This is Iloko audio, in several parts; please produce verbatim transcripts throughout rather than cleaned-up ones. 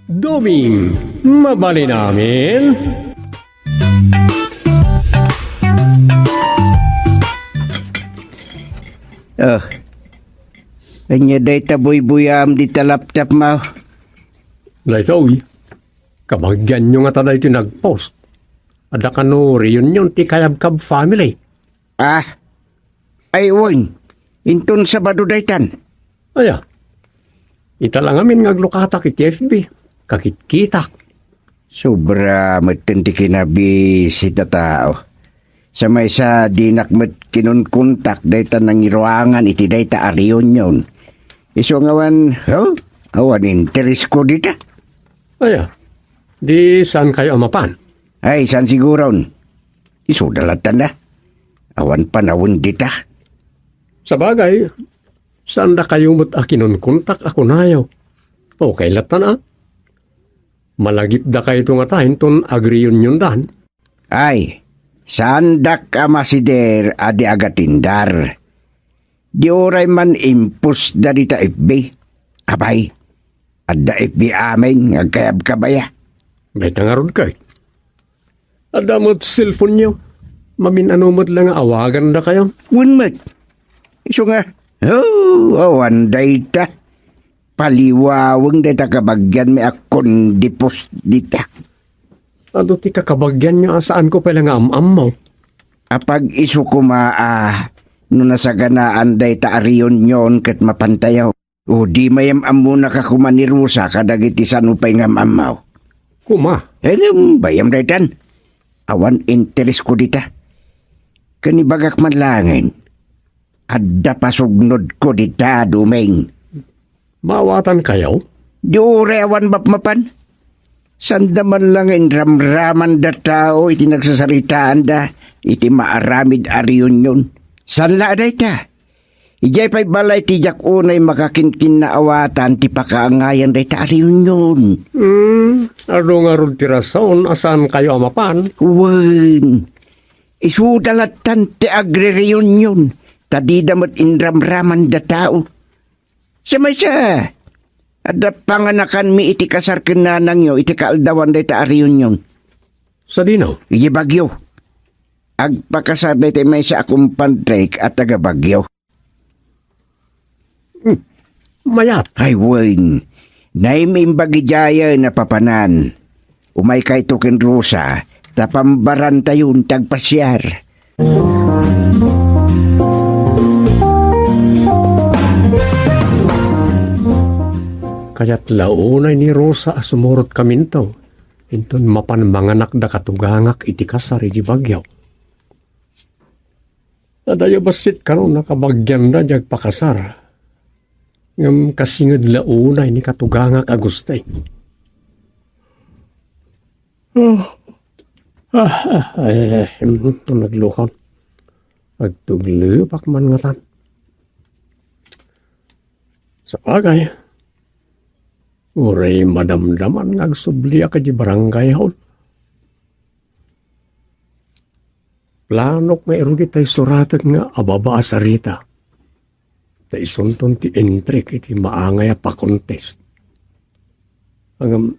Duming, mabalin amin? Oh, ania dayta buybuyam dita laptop mo? Daytoy, kabagianyo ngata daytoy nagpost. Adda kano reunion ti Kayabkab family. Ah, ay wen, inton Sabado daytan. Aya, ita la ngamin nga aglukatak iti F B, kakitkitak. Sobra metten ti kinabisita tao. Sa maysa, dinak met kinunkontak dayta nangiruangan iti dayta a reunion. Isu nga awan, oh, awan interes ko dita. Aya, di saan kayo a mapan? Ay, saan siguron? Isu da lattan da. Awan panawen dita. Sabagay, saan da kayo met a kinunkontak a kunayo? Okay lattan a. Malagipda kayto ngata inton agreuniondan. Ay, saandak a masider a di agatindar. Di uray man impostda dita F B. Abay, adda F B amin nga agkayabkab aya. Dayta ngarud kay. Adda met cellphone-yo. Mamin-ano met la nga awagandakayo. Wen met. Isu nga, oh, awan dayta. Paliwaweng dayta kabagianmi a kundi post dita. Adu ti kakabagianyo a saanko pay la nga am-ammo. Apag-isu koma a no nasaganaan dayta a reunion ket mapantayo. O di mayam-ammonaka koma ni Rosa kadagiti saan pay nga am-ammo. Koma. Ngem, bayam daytan. Awan interes ko dita. Ken ibagak man laengen, adda pasugnodko dita, Duming. Maawatan kayo? Di uray awan mapmapan. Sanda man la nga inramramanda tao iti nagsasaritaanda iti maaramid a reunion. Saan la a dayta? Idiay pay balay ti diak unay makakinkinnaawatan ti pakaangayan dayta a reunion. Hmm, adu ngarud ti rason a saan kayo a mapan? Wen, isuda lattan ti agre-reunion, ta dida met inramramanda tao. Sa maysa, adda panganakanmi iti kasar ken nanangyo iti kaaldawan dayta a reunion. Sadino? Iti Baguio. Agpakasar dayta maysa a kumpadrek a taga Baguio. Hmm. Mayat. Ay, wen. Naim-imbag idiayen a papanan. Umaykayto ken Rosa, ta pambarantayon ti agpasiar. Kayat la unay ni Rosa a sumurot kaminto, inton mapan manganak da katugangak iti kasar iti Baguio. Adayo bassit kano nakabagianda diay agpakasar. Ngem kasinged la unay ni katugangak Agustin. Ah, ah, ah, ay, ay, ay, mm, naglukon. Agtuglepak man ngatan. Sabagay, uray madamdaman nga agsubliak iti barangay hall. Planok nga isu dayta isurat nga ababa a sarita. Ta isunton ti entrik iti maangay a pakontest. Ngem,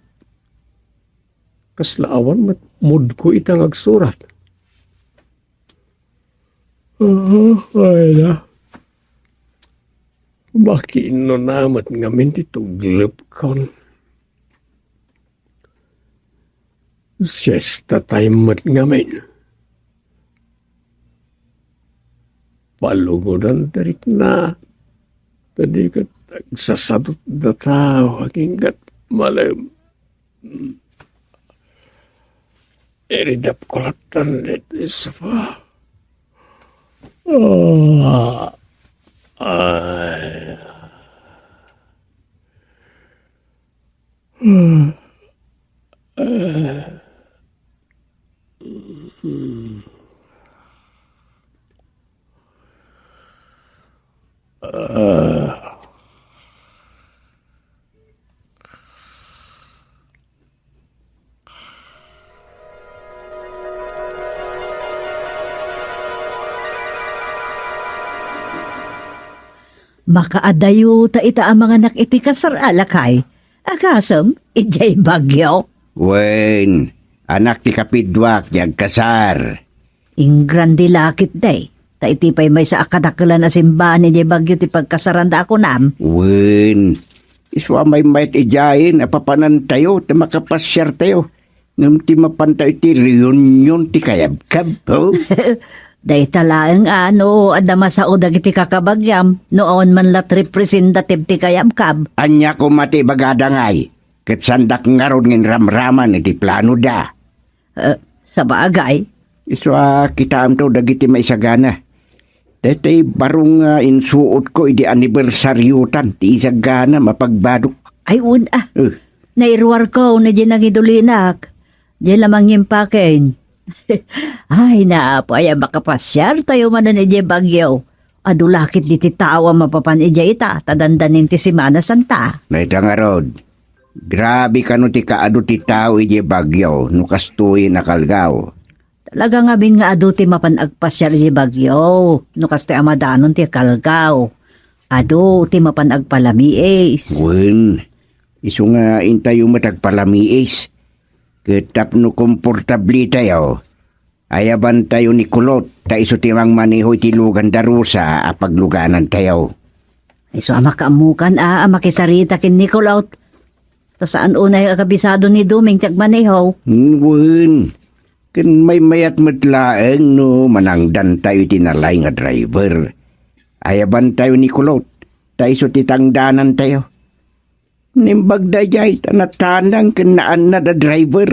kasla awan met moodko ita nga agsurat. Ah, ay na. Makiinnuna met ngamin ti tuglepkon. Siesta time met ngamin. Palugodan ti rikna. Ta di ket agsasadut data, aginggat malem. Iridapko lattan ditoy sofa. Ah. Ay. Makaadayo ta ita a manganak iti kasar a lakay. Agasem, Idiay Baguio? Wen, anak ti kapidduak ti agkasar. Ingrandi lakit, day. Ta iti pay maysa a kadakelan a simbaan idiay Baguio ti pagkasaranda a kunam. Wen, isu a maymayat idiayen a papanantayo ta makapasiartayo. Ngem ti mapantayo iti reunion ti kayabkab, oh. Dayta laeng a no adda masao dagiti kakabagiam, no awan man la representative ti kayabkab. Ania koma ti ibagada ngay? Ket saandak ngarud nga inramraman iti planoda. Eh, sabagay. Isu a kitaemto dagiti maisagana. Daytoy baro nga insuotko idi anibersariotan ti isagana mapagbadok. Ay, un, ah. Eh. Nairuarko no di nangidulinak. Di la mangimpaken. Ay, naapo, ay, makapasiartayo manen idiay Baguio. Adu lakit diti tao a mapapan idiay ita, ta dandanin ti Semana Santa. Dayta ngarud, grabe kano ti kaadu ti tao idiay Baguio no kastoyen a kalgaw. Talaga ngamin nga adu ti mapan agpasiar idiay Baguio no kastoy a madanon ti kalgaw. Adu ti mapan agpalamiis. Wen, isu nga intayo met agpalamiis. Ket tapno komportabletayo, ayabantayo ni Kulot ta isu ti mangmaneho iti lugan da Rosa a pagluganantayo. Isu a makaammokan a, a makisarita ken ni Kulot. Ta saan unay a kabisado ni Doming ti agmaneho. Wen, ken maymayat met laeng no manangdantayo iti nalaing a driver. Ayabantayo ni Kulot ta isu ti tangdanantayo. Naimbag daydiay ta natanang ken naannad a driver.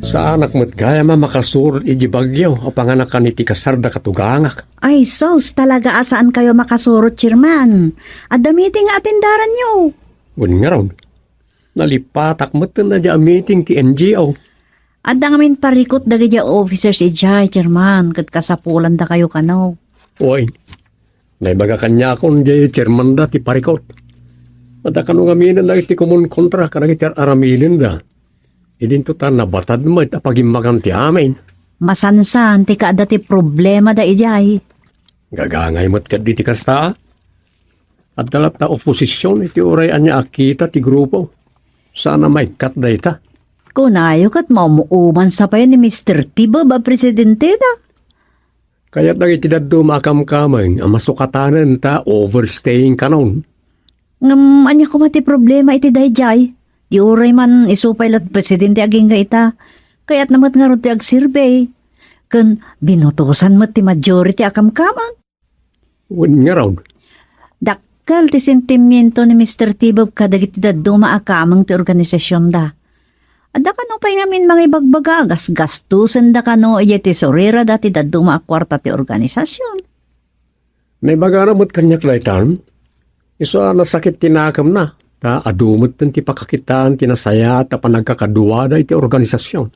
Saanak met gayam a makasurot idiay Baguio a panganakan iti kasarda katugangak. Ay sus, talaga a saankayo makasurot, Chairman. Adda meeting nga atendaranyo. Wen ngarud, nalipatak met daydiay a meeting ti N G O. Adda ngamin parikut dagiti officers idiay, Chairman, ket kasapulandakayo kano. Wen, naibaga kaniakon diay chairmanda ti parikut. Adda kano ngamin dagiti kumunkontra kadagiti ar-aramidenda. Idinto ta nabatad met a pagimmagan ti amin. Masansan ti kaadda ti problemada idiay. Gagangay met kaddi ti kasta. Adda latta oposision iti uray ania a kita ti grupo. Saan a maikkat dayta. Kunayo ket maum-umansa pay ni Mister Tibob a presidenteda. Kayat dagiti dadduma a kamkameng a masukatanen ta overstaying kanon. Ngem ania koma ti problema iti daydiay? Di uray man isu pay la ti presidente agingga ita. Kayatna met ngarud ti agserbi. Ken binutosan met ti majority a kamkameng. Wen ngarud. Dakkel ti sentimiento ni Mister Tibob kadagiti dadduma a kameng ti organisasionda. Adda kano pay ngamin mangibagbaga a gasgastusenda kano idiay tesorerada ti dadduma a kuarta ti organisasion. Naibagana met kaniak daytan, isu a nasakit ti nakemna, ta adu metten ti pakakitaan ti nasayaat a panagkakaduada iti organisasion.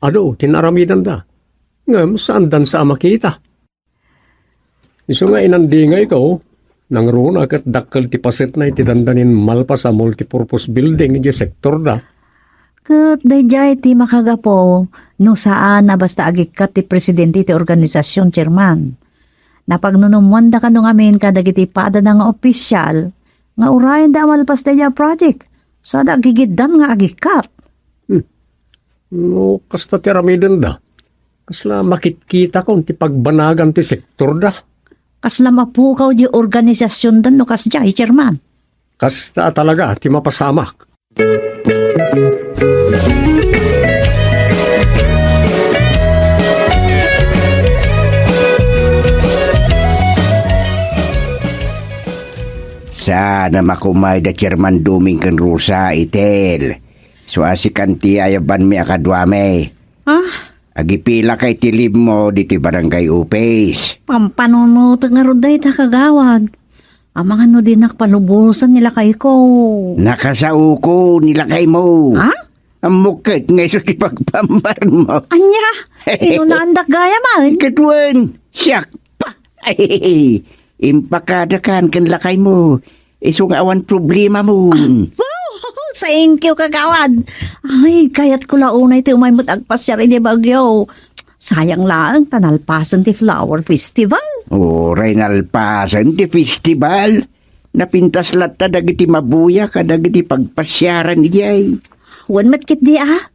Adu ti naaramidenda, ngem saandansa a makita. Isu nga inandingayko, nangruna ket dakkel ti pasetna iti dandanin malpas a multipurpose building idiay sektorda. Ket daydiay ti makagapu no saan a basta agikkat ti presidente iti organisasion, chairman. Napagnunummoanda kano ngamin kadagiti padana nga opisial nga urayenda a malpas daydiay a project, sada agigiddan nga agikkat. Hmm. No kasta ti aramidenda, kasla makitkitakon ti pagbanagan ti sektorda. Kasla mapukaw diay organisasionda no kasdiay, chairman. Kasta a talaga ti mapasamak. Saan a makumayda Chairman Doming ken Rosa, Itel. Isu a sikan ti ayabanmi a kaduami. Ah? Agipilaka iti leave mo ditoy barangay office. Pampanunotek ngarud dayta, kagawad. Amangan no dinak palubosan ni lakayko. Nakasaoko ni lakaymo. Ha? Ammok ket nga isu ti pagpambarmo. Ania? Inunaandak gayam? Ket wen, siak pa. Impakadakan ken lakaymo. Isu nga awan problemamon. Ah, Thank you, kagawad. Ay, kayatko la unay ti umay met agpasiar idiay Baguio. Sayang laeng ta nalpasen ti Flower Festival. Uray nalpasen ti festival. Napintas latta dagiti mabuya kadagiti pagpasiaran idiay. Wen met ketdi a.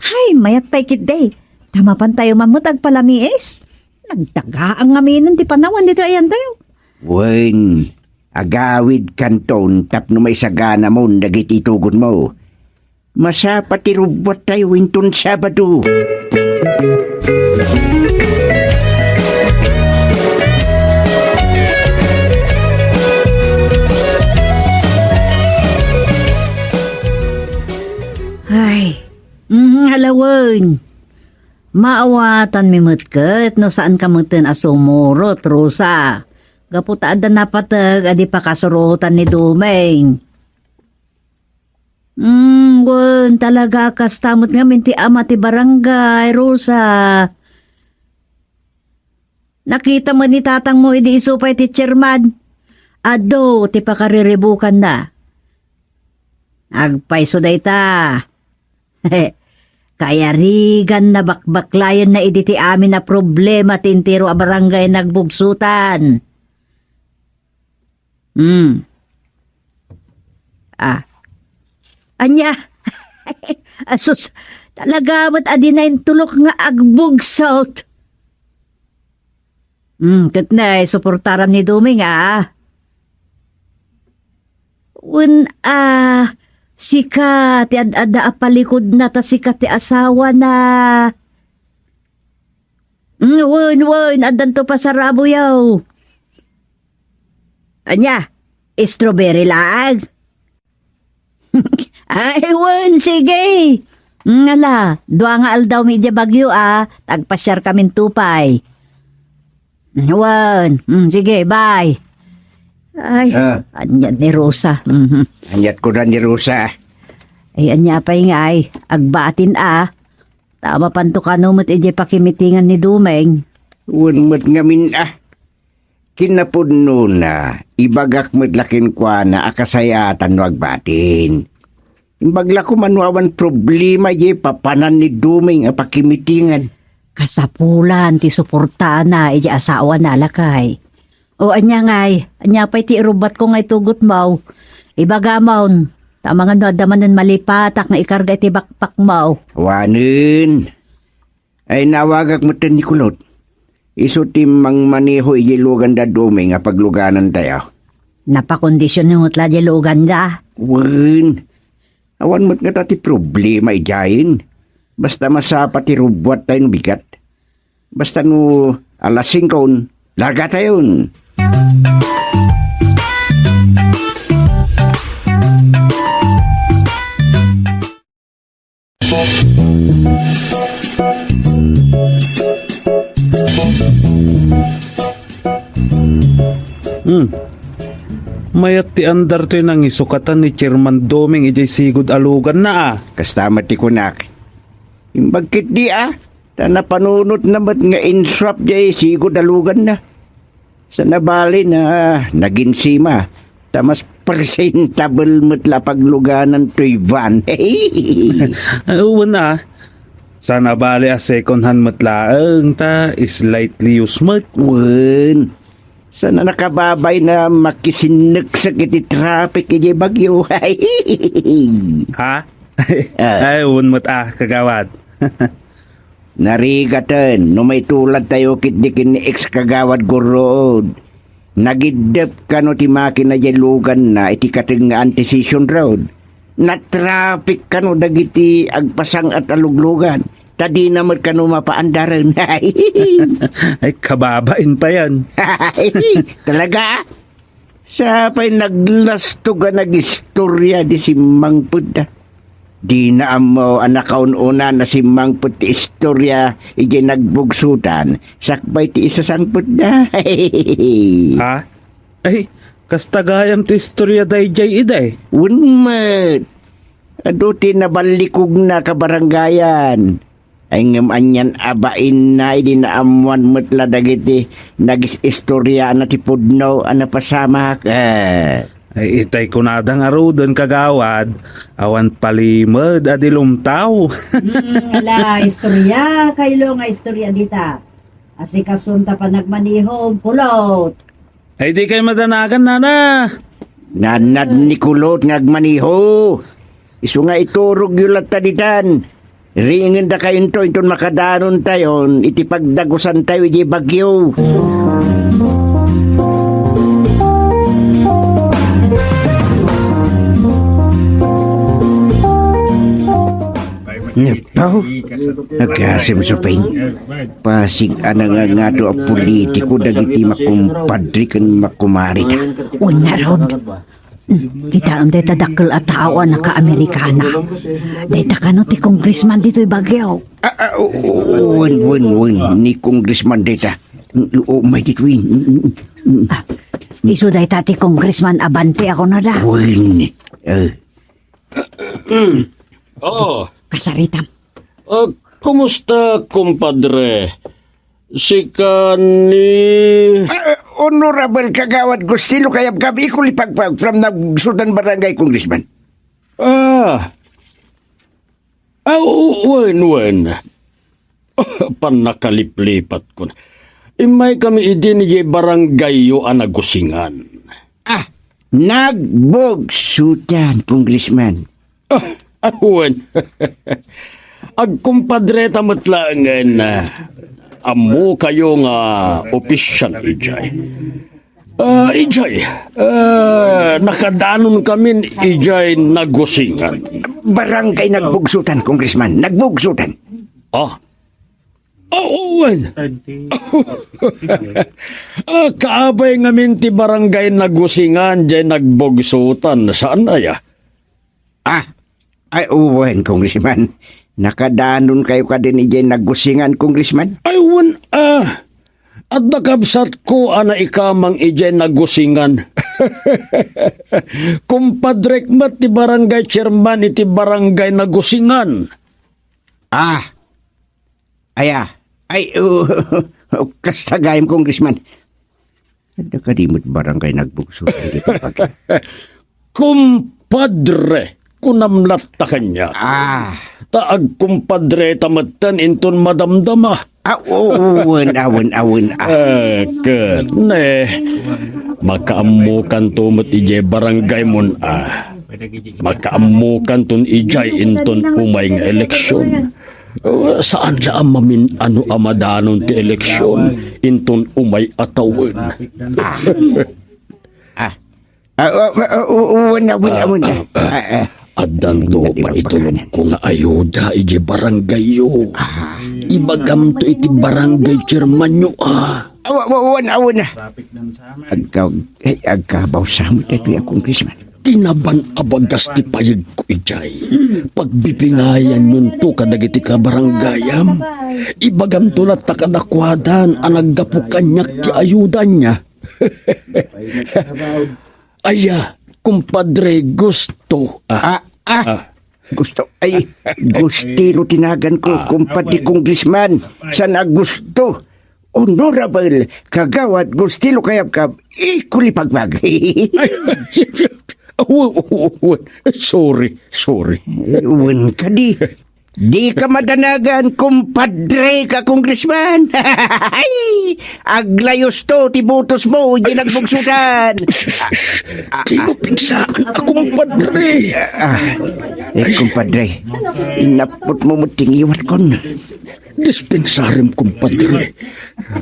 Ay, mayat pay ketdi. Ta mapantayo man met agpalamiis. Nagdagaang ngaminen ti panawen ditoy ayantayo. Wen, agawidkanton tapno maisaganamon dagiti itugonmo. Masapa ti rubbuattayo inton Sabado. Ay, mhm, alawen. Maawatanmi met ket no saanka meten a sumurot, Rosa. Gapu ta adda napateg a di pakasurotan ni Dumeng. Hmm, wen, talaga a kasta met ngamin ti ama ti barangay, Rosa. Nakita met ni tatangmo idi isu pay ti chairman. Adu ti pakariribukanna. Agpayso dayta. Kayariganna bakbaklayenna idi ti amin a problema ti entero a barangay nagbugsutan. Hmm. Ah. Ania? Asus, talaga met a di naimbag nga agbugsot. Hmm, ket nay, suportaram ni Dumeng, a. Wen, a, sika ti ad-adda a palikudna, ta sika ti asawana. Mm, wen, wen, addanto pasarabuyo. Ania, strawberry laeng? Ay, wen, sige. Mm, ala, dua nga aldawmi idiay Baguio, a, ta agpasiarkamin to pay. Mm, wen, mm, sige, bye. Ay, Ah. Ania ni Rosa. Mhm. Aniat ko na ni Rosa. Ay, ania pay ngay, agbatin, a. Ta mapanto kano met idiay pakimitingan ni Dumeng. Wen met ngamin, a. Kinapudnona, ibagak met la kenkuana a kasayaatan no agbatin. Imbag la koma no awan problema idiay papanan ni Dumeng a pakimitingan. Kasapulan ti suportana idiay asawana, lakay. O, ania ngay, ania pay ti irubbatko nga itugotmo? Ibagamon, ta amangan no adda manen malipatak nga ikarga iti bakbakmo. Awanen. Ay, nawagak metten ni Kulot. Isu ti mangmaneho idiay lugan da Dumeng a pagluganantayo. Napakondisionyo met la diay lugan da? Wen. Awan met ngata ti problema idiayen. Basta masapa ti rubbuattayo no bigat. Basta no alas singko, largatayon. Hmm. Mayat ti andar toy nangisukatan ni Chairman Doming idiay sigud a luganna, a. Kasta met ti kunak. Imbag ketdi, a. Ta napanunotna met nga inswap diay sigud a luganna. Saan a bali no naginsima, ta mas presentable met la a pagluganan toy van. Ah, wen, a. Saan a bali a second hand met laeng, ta slightly used met. Wen. Saan a nakababain a makisinneksek iti traffic idiay Baguio. Ha? Ah. Ay, wen met, a, kagawad. Narigaten no maituladtayo ketdi ken ni ex-kagawad Gurruod. Nagiddep kano ti makina diay luganna iti katengngaan ti Session Road. Natraffic kano dagiti agpasang-at a luglugan, ta dina met kano mapaandaren. Ay, kababain payen. Talaga? Sapay naglastog a nagistorya di simmangpetda. Dina ammo a nakaun-una a simmangpet ti istorya idiay nagbugsutan, sakbay ti isasangpetda. Ha? Ay, kasta gayam ti istorya daydiay idi? Wen met. Adu ti naballikogna a kabarangayan. Ay, ngem anian a bainna idi naammoan met la dagiti nagis-istoriaanna ti pudno a napasamak? Eh. Ay, itay kunada ngaruden, kagawad, awan palimed a di lumtaw. Hmm, ala, istorya, kaylo nga istorya dita. Asikasunta panagmanihom, kulot. Ay, di kay madanagan, nana. Nannad ni kulot nga agmaniho. Isu nga iturogyo latta ditan. Ringendakayonto inton makadanontayon iti pagdagusantayo idiay bagyo. Nagpaw? Nagkasim suping? Pasig a nangangado a politiko dagiti makumpadre ken makumarita. Wen ngarud. Kitaem dayta dakkel a tao a naka-Amerikana. Dayta kano ti congressman ditoy Baguio. Ah, ah, o, o, wen, wen, wen, ni congressman dayta. O, may ditoy. Ah, isu dayta ti congressman Abante a kunada. Wen. Eh. Oh. Kasaritam. Ah, kumusta, kumpadre? Sika ni Ah, Honorable Kagawad Gustilo Kayabkab, Ikulipagpag from Nagsutan Barangay, Congressman. Ah. Ah, wen, wen. Pannakaliplipatko. Immay kami idi ni barangayyo a Nagusingan. Ah, Nagbugsutan, Congressman. Ah, ah, wen. Agkumpadreta met laengen, ah, ammokayo nga opisyal idiay. Ah, idiay, ah, nakadanonkamin idiay Nagusingan. Barangay Nagbugsutan, Congressman. Nagbugsutan. Ah, Ah, wen. Ah, kaabay ngamin ti barangay Nagusingan diay Nagbugsutan, saan aya? Ah, ay, wen, Congressman. Nakadanonkayo kadin idiay Nagusingan, Congressman? Ay, wen, ah, adda kabsatko a naikamang idiay Nagusingan. Kumpadrek met ti barangay chairman iti barangay Nagusingan. Ah, Aya, ay, uh, kasta gayam, Congressman. Adda kadi met barangay Nagbugsutan ditoy Baguio? Kumpadre, kunam latta kaniak. Ah. Ta agkumpadreta metten inton madamdama. Ah, oo, wen, awen, awen, ah. Eh, ket ne, makaammokanto met idiay barangaymon, ah. Makaammokanton idiay inton umay nga eleksion. Uh, saan la a mamin-ano a madanon ti eleksion inton umay a tawen. Ah. Ah. Ah, ah, ah, ah, ah, wen, wen, wen, ah, ah, ah. Addanto pay itulongko nga ayuda idiay barangayyo. Ah. Ibagamto iti barangay chairmanyo, ah. Awa, awa, awan, awan na. Agka-, ay, agkabaw sa mo daytoy a congressman. Kinaban a bagas ti payegko idiay. Pagbibingayanyonto kadagiti kabarangayam. Ibagamto latta kadakuadan a naggapu kaniak ti ayudanna. Aya, kumpadre, gusto. Ah, Ah, ah. ah. Gusto, ay, Gustilo ti naganko, Ah. kumpadre congressman. San a gusto. Honorable Kagawad Gustilo Kayabkab, Ikulipagpag. Ay, aw, aw, aw, aw. Sorry, sorry. Wen kadi. Di ka madanagan, kumpadre ka, congressman. Ay, aglayusto ti botos mo, di nagbugsutan. Di mo pigsaan a kumpadre. Ah, eh, kumpadre, inapot mo mo tingiwat kon. Dispensarem, kumpadre.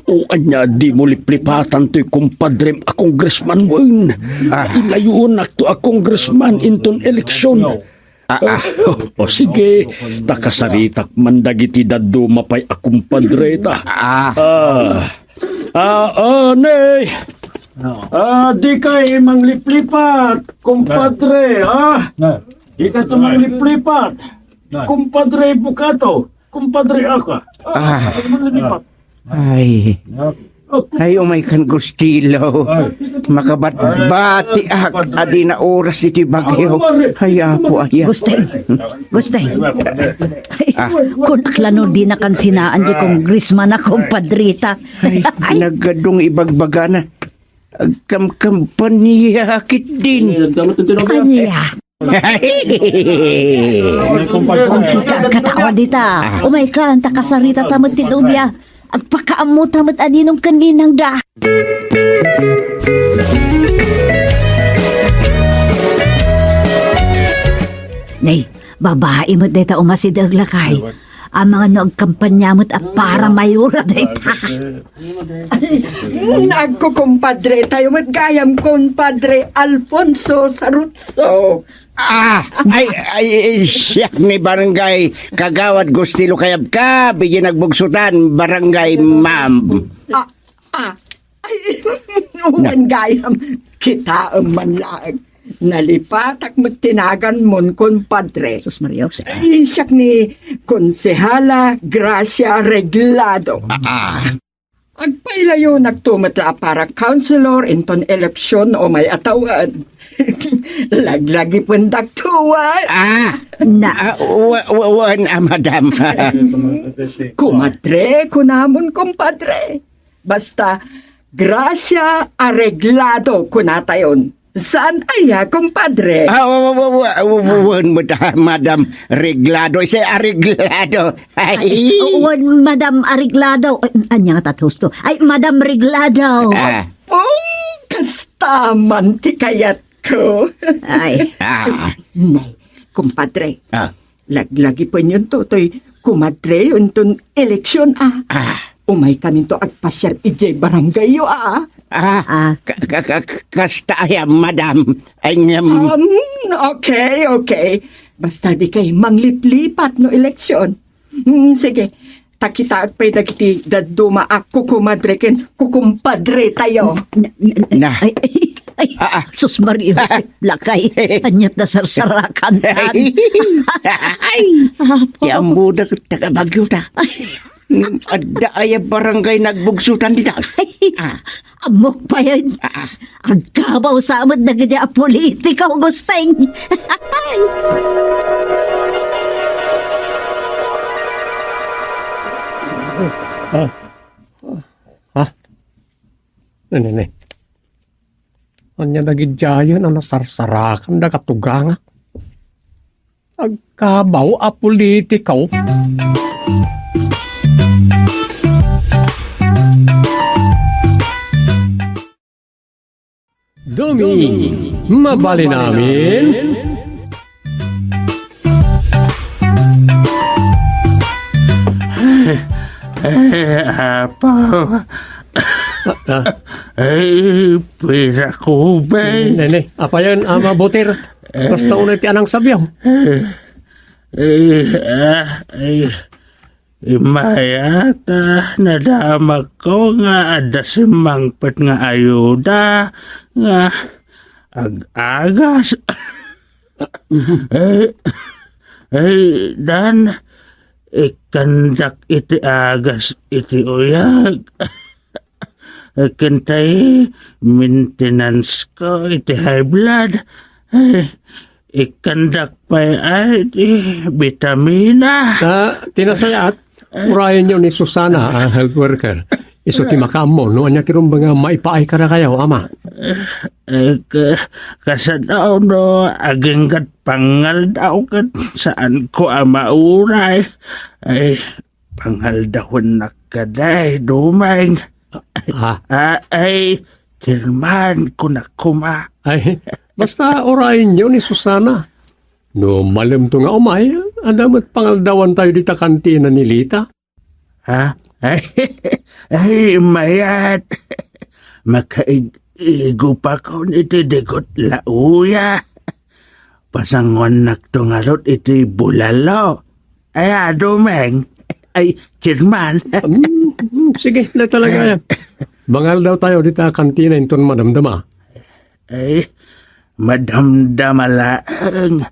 O anya di mo liplipatan toy kumpadrem a congressman wen. Ah. Ilayunak to a congressman inton eleksyon. Ah, ah. O, o, sige, ta kasaritak man dagiti dadduma pay a kumpadre ta. Ah. Ah. Ah, ah, ne. Ah, di kay mangliplipat, kumpadre, ah. Di ka to mangliplipat. Kumpadre Bukato, kumpadre Aka. Ah. Manglipat. Ay. Ay, umay kan Gustilo. Makabatbatiak a di na oras iti bagyo. Ay, Apo, aya. Gusteng. Gusteng. Ay, Ah. kun aklano di nakansinaan di congressman a kumpadrita. Ay, Ay. naggadong ibagbagana. Agkamkampanya ketdin. Ania? Agkita, agkatawa dita. Umayka, ta kasaritata met ti nobia. Agpakaammota met a ninong ken ninangda. Nay, babai met dayta umasideg, lakay. Amangan no agkampanya met a para mayora dayta. Nagkukumpadre tayo met gayam, kumpadre Alfonso Sarutso. Ah, ay, ay, ay, siak ni Barangay Kagawad Gustilo Kayabkab, idiay Nagbugsutan, Barangay Ma'am. Ah, ah, ay, wen gayam, kitaem man laeng. Nalipatak met ti naganmon, kumpadre. Sus Maria Jose. Ay, siak ni Konsehala Gracia Reglado. Ah, ah. Agpailayonakto met la a para councilor inton eleksyon umay a tawen. Laglagipendakto, wen. Ah, na. Ah, wa-, wa-, wen, ah, madam. Kumadre, kunamon, kumpadre. Basta, Gracia Areglado kunatayon. Saan aya, kumpadre? Ah, wa-, wa-, wa-, wa-, wa-, wa-, wen met, ah, Madam Reglado. Ise Areglado. Ay, ay, wen, Madam Areglado. Ay, ania nga tat husto? Ay, Madam Reglado. Ah. Oh, kasta man ti kayatko. Ay. Ah. Nay, kumpadre. Ah. Laglagipenyonto toy kumadreyo inton eleksyon, a. Ah. Umaykaminto agpasiar idiay barangayyo, a. Ah, ah. Ka-, ka-, ka-, kasta aya, madam. Ay, ngem. Um, okay, okay. Basta dikay mangliplipat no eleksyon. Hmm, sige. Ta kitaek pay dagiti dadduma a kukumadre ken kukumpadre tayo. Na, na, na. Na. Ay, ay, ay, ah, ah. Sus Maria Josep, lakay. Ania't nasarsarakan. Ay. Ay. Apo. Ti ammoda ket taga Baguio ta. Ay. Adda aya barangay Nagbugsutan dita? Ay. Ah. Ammok payen. Ah, ah. Agkabaw sa met dagiti a politiko, Gusteng. Ah. Ah. Ne, ne, ne. Ania dagidiayen a nasarsarakan da katugangak? Agkabaw a politiko. Dumi, mabalin amin. Eh, Apo. Ah, ah. Ay, pira ko, bay. Ne, ne, apayen, Ama Butir. Basta unay ti anang sabyo. Eh, eh, ah, ay, imayat, ah, nadamakko nga adda simmangpet nga ayuda nga ag-agas. Eh, eh, Dan, ikkandak iti agas iti uyag. Ken tay maintenance ko iti high blood. Ay, ikkandak pay ay ti bitamina. Ah, ti nasayaat, urayenyo ni Susana, a health worker. Isu ti makaammo no ania ti rumbeng a maipaay kadakayo, Ama. Eh, ka-, kasano no aginggat pangaldaw ket saanko a mauray? Ay, pangaldawennak kadi, Dumeng. Ha? Ah, ay, Chairman, kunak koma. Ay, basta urayenyo ni Susana. No malemto nga umay, adda met pangaldawantayo dita kantina ni Lita. Ha? Ay, ay, mayat. Makaig-igupakon iti digot la uya. Pasanguannakto ngarud iti bulalo. Ay, a, Dumeng. Ay, Chairman. Mm, mm, sige, na talaga yan. Mangaldaw tayo dita kantina inton madamdama. Ay, madamdama laeng.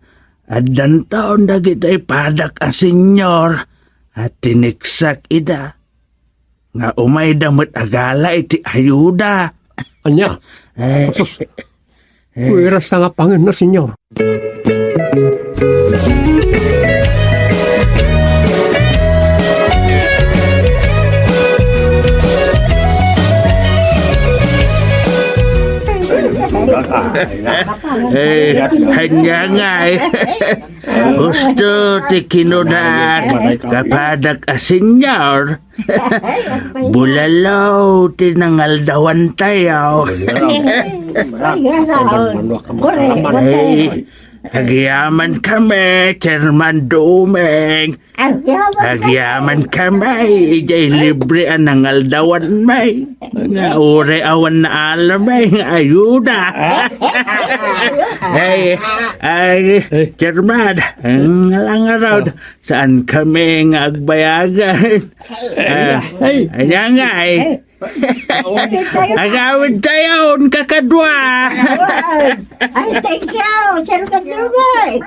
Addanton dagiti padak a senior a tiniksak ida nga umayda met agala iti ayuda. Ania? Eh. Asus. Eh. Puwersa nga pangen na, Señor. Eh, ania ngay, eh. Husto ti kinunak, kapadak a senior. Bulalo ti nangaldawantayo. Ay, agyamankami, Chairman Doming. Agyamankami, idiay libre a nangaldawanmi. Nga uray awan naalammi nga ayuda. Ay, ay, Chairman, ang langarod, saankami nga agbayagan? Ay, ania ngay, eh. Agawidtayon, kakadua. Ay, thank you, Sir Kadugay.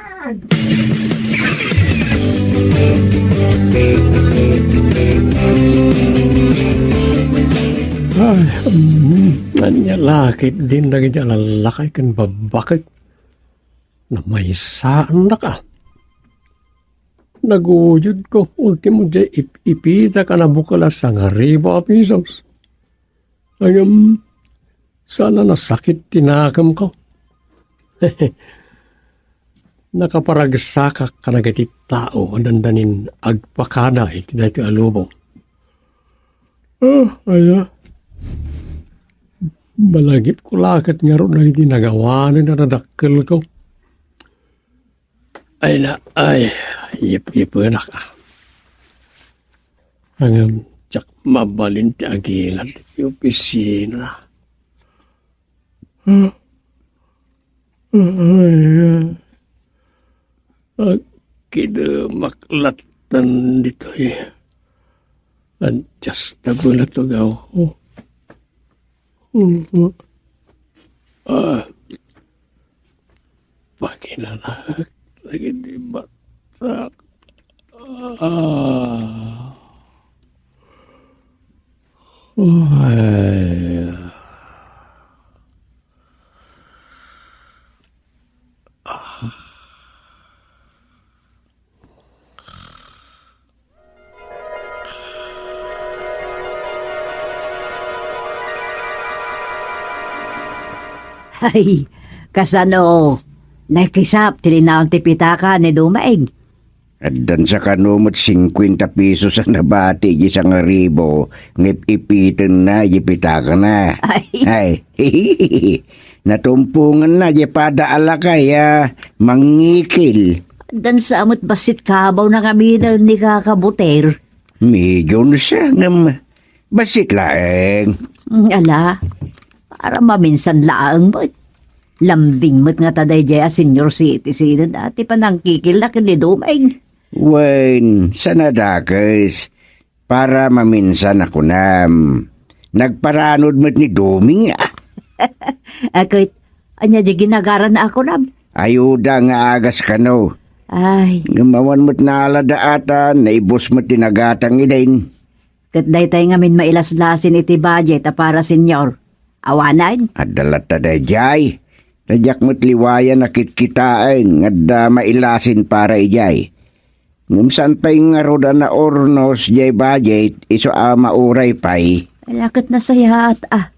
Ay, mm, ania la ketdin dagiti alallakay ken babbaket? Namaysaannak, a. Naguyodko, ultimo, diay ip-ipitak a nabukel a sangaribu a pesos. Ngem, saan a nasakit ti nakemko. Nakaparagsakak kadagiti tao a dandanin agpakada iti daytoy a lubong. Ah, aya. Malagipko la ket ngarud dagiti nagawanen a nadakkelko. Ay na, ay, yip-yipenak, a. Ngem, diak mabalin ti agilad iti opisina. Ah, ay, agkidemak latta ditoy. Adjustable a tugaw. Mhm. Ah. Pakinanak dagiti batak. Ah. Ay. Ah. Ay, kasano? Nakisap ti linaon ti pitaka ni Dumeng. Addan sa kano met singkuenta pesos a nabati iti sangaribu nga ip-ipitenna iti pitakana. Ay. Ay. Natumponganna iti pada a lakay a mangngikil. Addan sa met bassit kabaw na kami ni Kaka Buter. Medyo sa ngem bassit laeng. Mm, ala, para maminsan laeng met. Lambing met ngata daydiay a senior citizen a ti panangkikilna ken ni Dumeng. Wen, saan a dakes, para maminsan a kunam. Nagparanod met ni Dumeng, a. A ket, ania diay ginagarana a kunam? Ayuda nga agas kano. Ay. Ngem awan met naalada ata, naibus met ti nagatang idin. Ket daytay ngamin mailaslasin iti budget a para senior. Awanen? Adda latta daydiay. Ta diak met liwayan a kitkitaen nga adda mailasin para idiay. Ngem saan pay ngarud a naurnos diay budget isu a mauray pay. Ay, a ket nasayaat, a.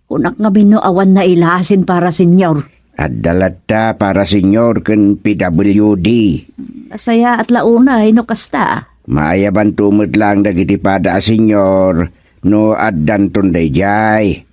Kunak ngamin no awan nailasin para senior. Adda latta para senior ken P W D. Nasayaat la unay no kasta. Maayabanto met laeng dagiti pada a senior no addanton daydiay.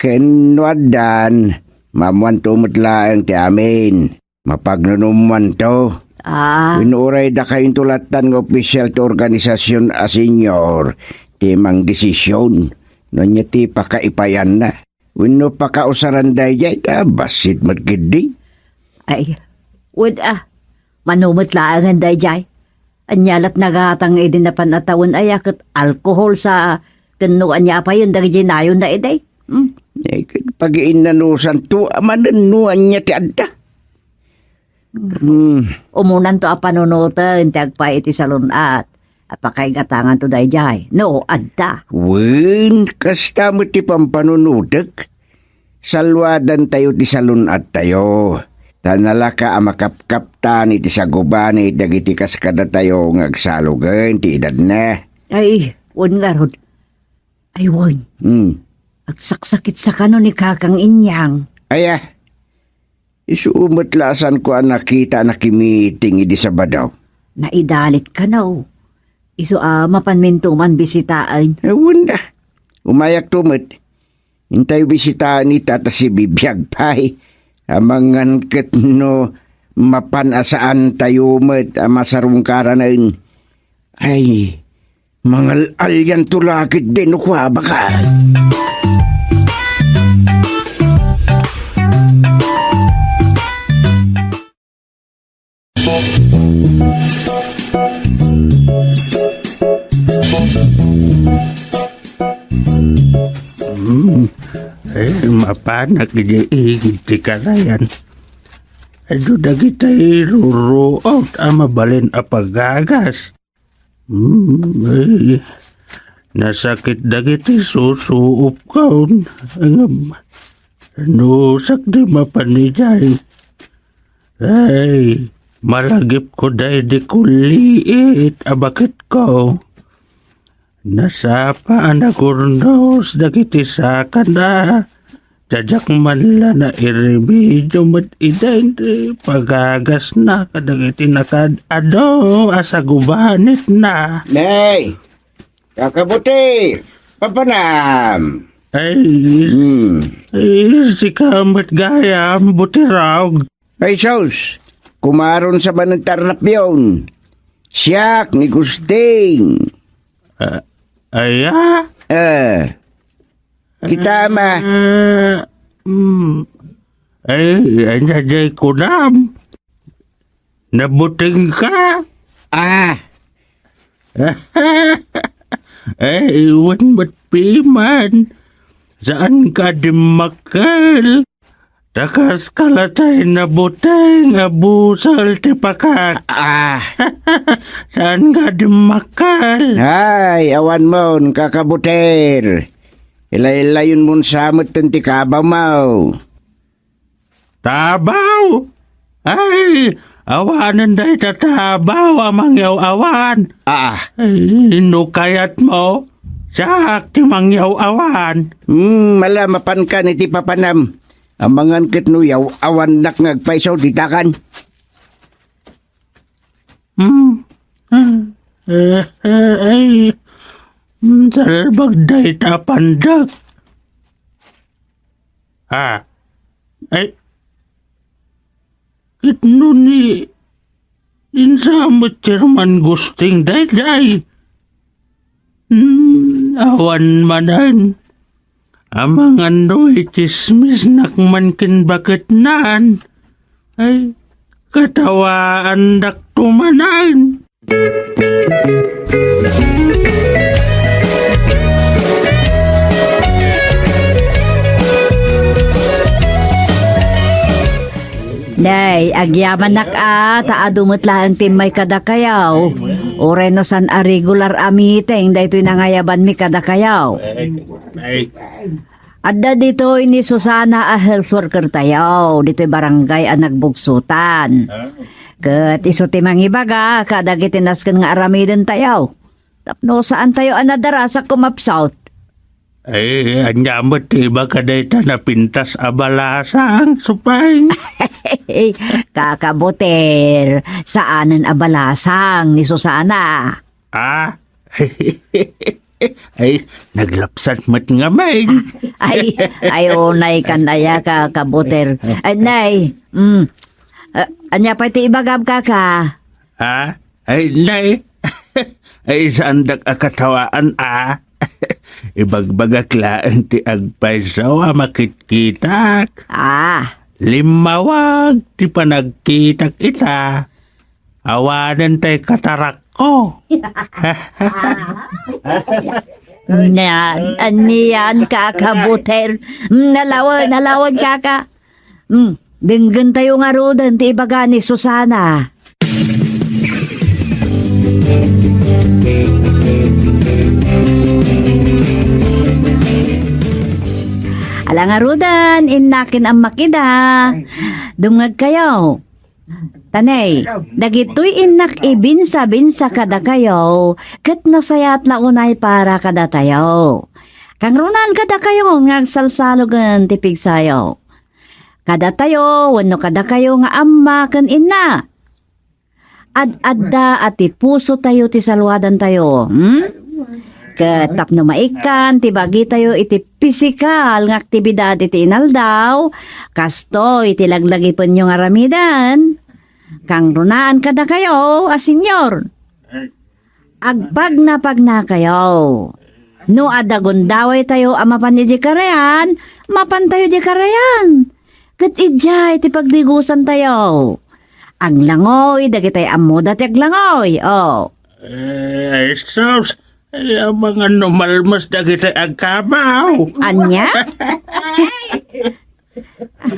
Ken no addan, maammoanto met laeng ti amin. Mapagnunummoanto. Ah. Wenno uray dakayonto lattan nga opisyal ti organisasion a senior ti mangdesision no ania ti pakaipayanna. Wenno pakausaran daydiay ta bassit met ketdi. Ay, wen a, mano met laengen daydiay. Ania lat nagatang idi napan a tawen aya ket alkohol sa ken no ania payen dagiti nayonna idi. Hmm? Eh, ket pagiinnanusanto a manen no ania ti adda. Hmm. Umunanto a panunoten ti agpaay iti salun-at. A pakaigatanganto daydiay. No, adda. Wen, kasta met ti pampanunotek. Saluadantayo ti salun-attayo. Ta nalaka a makapkaptan iti sagubani dagiti kaskadatayo nga agsalugen ti edadna. Ay, wen ngarud. Ay, wen. Hmm. Agsaksakit sa kano ni Kakang Inyang. Aya, Isu met la a saanko a nakita a nakimiting idi Sabado. Naidalit kano. Isu a mapanminto man bisitaen. Awan da. Umayakto met. Intayo bisitaen ita ta sibibiag pay. Amangan ket no mapan a saantayo met a masarungkaranen. Ay, mangal-alianto la ketdi no kua, baka. Hmm. Eh, mapanak idi igid ti karayan. Adu dagiti ruruot a mabalin a pagagas. Hmm, ay, nasakit dagiti susuopkon. Ngem, no sakdi mapan idiay, ay, malagipko daydi kulliit a baketko. Nasapa a nagurnos dagiti sakana. Diak man la nairemedio met idi ti pagagasna kadagiti nakaad-adu a sagubanitna. Nay, kakabuti, papanam. Ay, Hmm. Ay, sika met gayam, Butirog. Ay, sus, kumaron sa manen tarrapyon. Siak ni Gusting. Ah, aya? Eh. Kita, ma. Ah, mm. Ay, anya jay kunam? Nabuting ka? Ah. Ay, iwan met piman. Saan ka dimmakkel? Ta kas kalatay nabuteng a busel ti pakak. Ah. Saan nga dimmakkel? Ay, awan mon, kakabuter. Ilaylayon mon sa met ti kabaw mo. Tabaw? Ay, awanen dayta tabaw a mangyaw-awan. Ah. Ay, no kayat mo, siak ti mangyaw-awan. Hmm, mala, mapankan iti papanam. Amangan ket no yaw-awannak nga agpayso ditakan. Hmm. Ah, eh, eh, ay. Hmm, salbag dayta a pandak. Ah. Ay. Ket no ni Insa met Chairman Gusting daydiay? Hmm, awan manen. Amangan no itsismisnak man ken baketnan. Ay, katawaandakto manen. Nay, agyamanak a, ta adu met laeng ti immay kadakayo. Uray no saan a regular a meeting, daytoy nangayabanmi kadakayo. Ay. Adda ditoy ni Susana a health worker tayo, ditoy barangay a nagbugsutan. Ah. Ket isu ti mangibaga kadagiti nasken nga aramiden tayo. Tapno saan tayo a nadara sa kumapsut. Ay, ania met ti ibaga dayta napintas a balasang, Supay? Kakabuter, saanen a balasang ni Susana. Ah? Ay, naglapsat met ngamin. Ay, ay, unay kan aya, Kakabuter. Ay, nay, mm. Ah, ania pay ti ibagam, kaka? Ha? Ay, nay. Ay, saandak a katawaan, a. Ibagbagak laeng ti agpayso a makitkitak. Ah. Limmawag ti panagkitak ita. Awanen tay katarakko. Nian, anian, Kakabuter. Mm, nalawan, nalawan, kaka. Mm, denggen tayo ngaruden ti ibaga ni Susana. Ala ngaruden, innakin ammak ida. Dumngeg kayo. Tanay, dagitoy innak ibinsa-binsa kadakayo, ket nasayaat la unay para kadatayo. Kangrunan kadakayo nga agsalsalogen ti pigsayo. Kadatayo wenno kadakayo nga amma ken inna. Ad-adda a ti pusotayo ti saluadantayo, hmm? Ket tapno maikkan ti bagitayo iti pisikal nga aktibidad iti inaldaw, kastoy ti laglagipenyo nga aramiden. Kangrunaan kadakayo a senior, agpagnapagnakayo. No adda gundawaytayo a mapan idiay karayan, mapantayo idiay karayan. Ket idiay ti pagdigusantayo. Aglangoy dagitay ammoda ti aglangoy. Oh. Eh, ay, sus, ay, amangan no malmes dagitay agkabaw. Ania?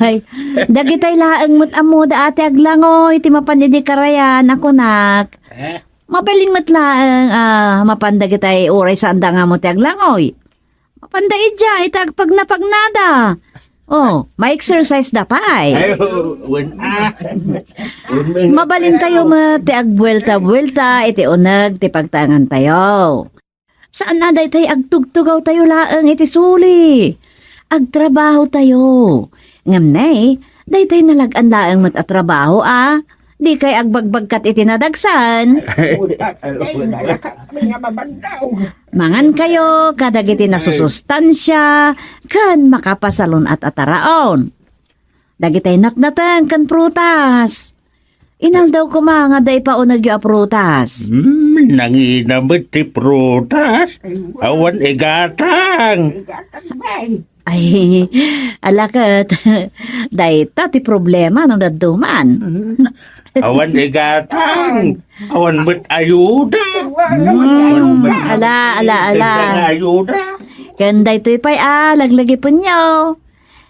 Ay, dagitay laeng met ammoda a ti aglangoy ti mapan idiay karayan a kunak. Eh? Mabalin met laeng a mapan dagitay uray saanda nga ammo ti aglangoy. Mapanda idiay ta agpagnapagnada. Oh, ma-exercise da pay. Ay, wen, ah. Mabalintayo met ti agbuelta-buelta iti uneg ti pagtaengantayo. Saan a daytay agtugtugawtayo laeng iti suli. Agtrabahotayo. Ngem ne, daytay nalag-an laeng met a trabaho a dikay agbagbagkat iti nadagsan. Mangankayo kadagiti nasusustansia ken makapasalun-at a taraon. Dagitay natnateng ken prutas. Inaldaw koma nga adda ipaunegyo a prutas. Hmm, nangina met ti prutas. Awan igatang. Ay, ala ket, dayta ti problema no dadduman. Awan igatang. Awan met ayuda. Hmm, ala, ala, ala. Ayuda. Ken daytoy pay a laglagipenyo.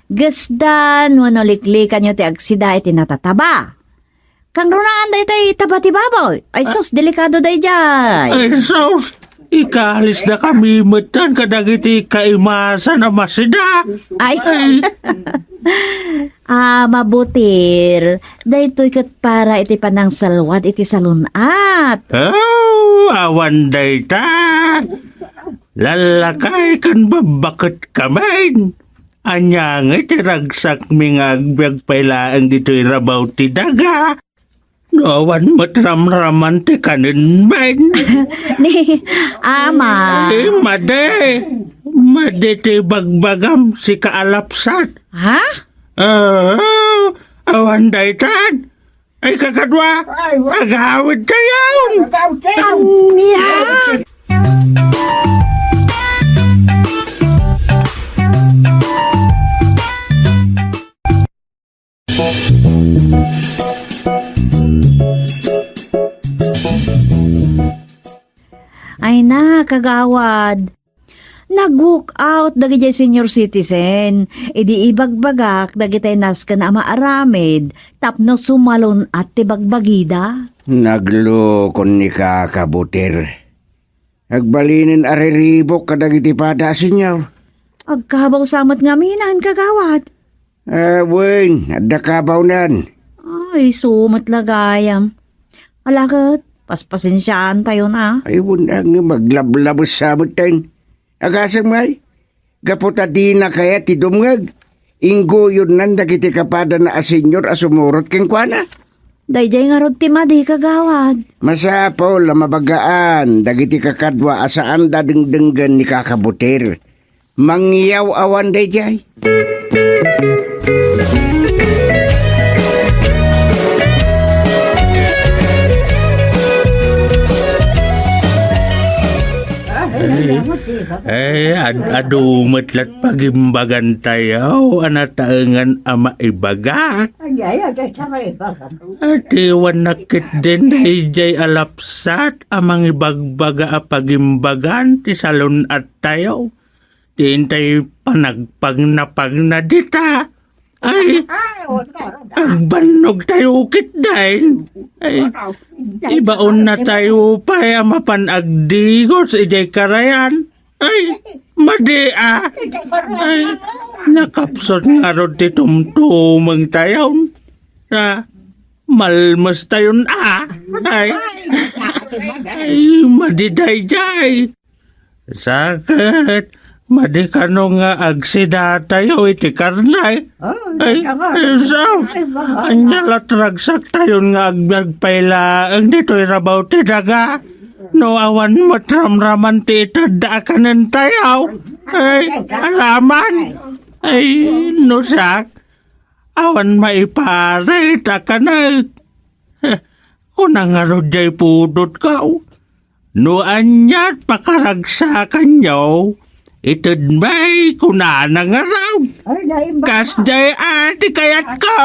Gesdan wenno liklikanyo ti agsida iti natataba. Kangrunaan daytay taba ti baboy. Ay, sus, delikado daydiay. Ay, sus, ikalisdakami metten kadagiti kaimasan a masida. Ay. Ay. Ah, mabutir. Daytoy ket para iti panangsalwad iti salun-at. Oh, awan dayta. Lallakay ken babbaket kamin. Ania ngay ti ragsakmi nga agbiag pay laeng ditoy rabaw ti daga? No awan met ramraman ti kanen men. Ni, Ama. Eh, madi. Madi ti bagbagam, sika a lapsat. Ha? Ah, awan daytan. Ay, kakadua, ay, wa- agawid tayo. Agawid tayo. Ania? Ay na, kagawad. Nag-walk out dagidiay senior citizen idi ibagbagak dagitay nasken a maaramid tapno sumalun-at ti bagbagida. Naglukon ni Kaka Butir. Agbalinen a riribuk kadagiti pada a senior. Agkabaw sa met ngamin, kagawad. Ah, wen, adda kabawnan. Ay, isu met la gayam. Ala ket, paspasensiaantayon a. Ay, wen, ang maglablabes sa met ten. Agasem ngay, gapu ta dina kayat ti dumngeg, ingguyodnan dagiti kapadana a senior a sumurot kenkuana. Daydiay ngarud ti madi, kagawad. Masapul a mabagaan dagiti kakadua a saanda dengdenggen ni Kaka Butir. Mangyaw-awan daydiay. Ay, ad-, adu met lat pagimbagantayo a nataengan a maibagak. Ay, ay, ay, ay, ay, ay, ay. Atiwan nakit din daydiay a lapsat a mangibagbaga a pagimbagan ti salun-attayo. Ti intay panagpagnapagna dita. Ay, agbannog tayo ketdin. Ay, ibaon na tayo pay a mapan agdigos idiay karayan. Ay, madi a. Ay, nakapsut ngarud ti tumtumeng tayon. Ah, malmes tayon a. Ay, ay, madi daydiay. Sa ket, Madi kano nga agsidatayo iti karne? Oh, ay, ay, sus! Ay, baka. Ania la ti ragsaktayon nga agbiag pay laeng ditoy rabaw ti daga? No awan met ramraman ti itedda a kanentayo? Ay, alaman! Ay, no siak, awan maiparit a kanek. Heh, kuna ngarud jay pudotko. No aniat pakaragsakanyo, itedmi kunana ngarud. Ay, naimbag ka. Kasdiay a ti kayatko.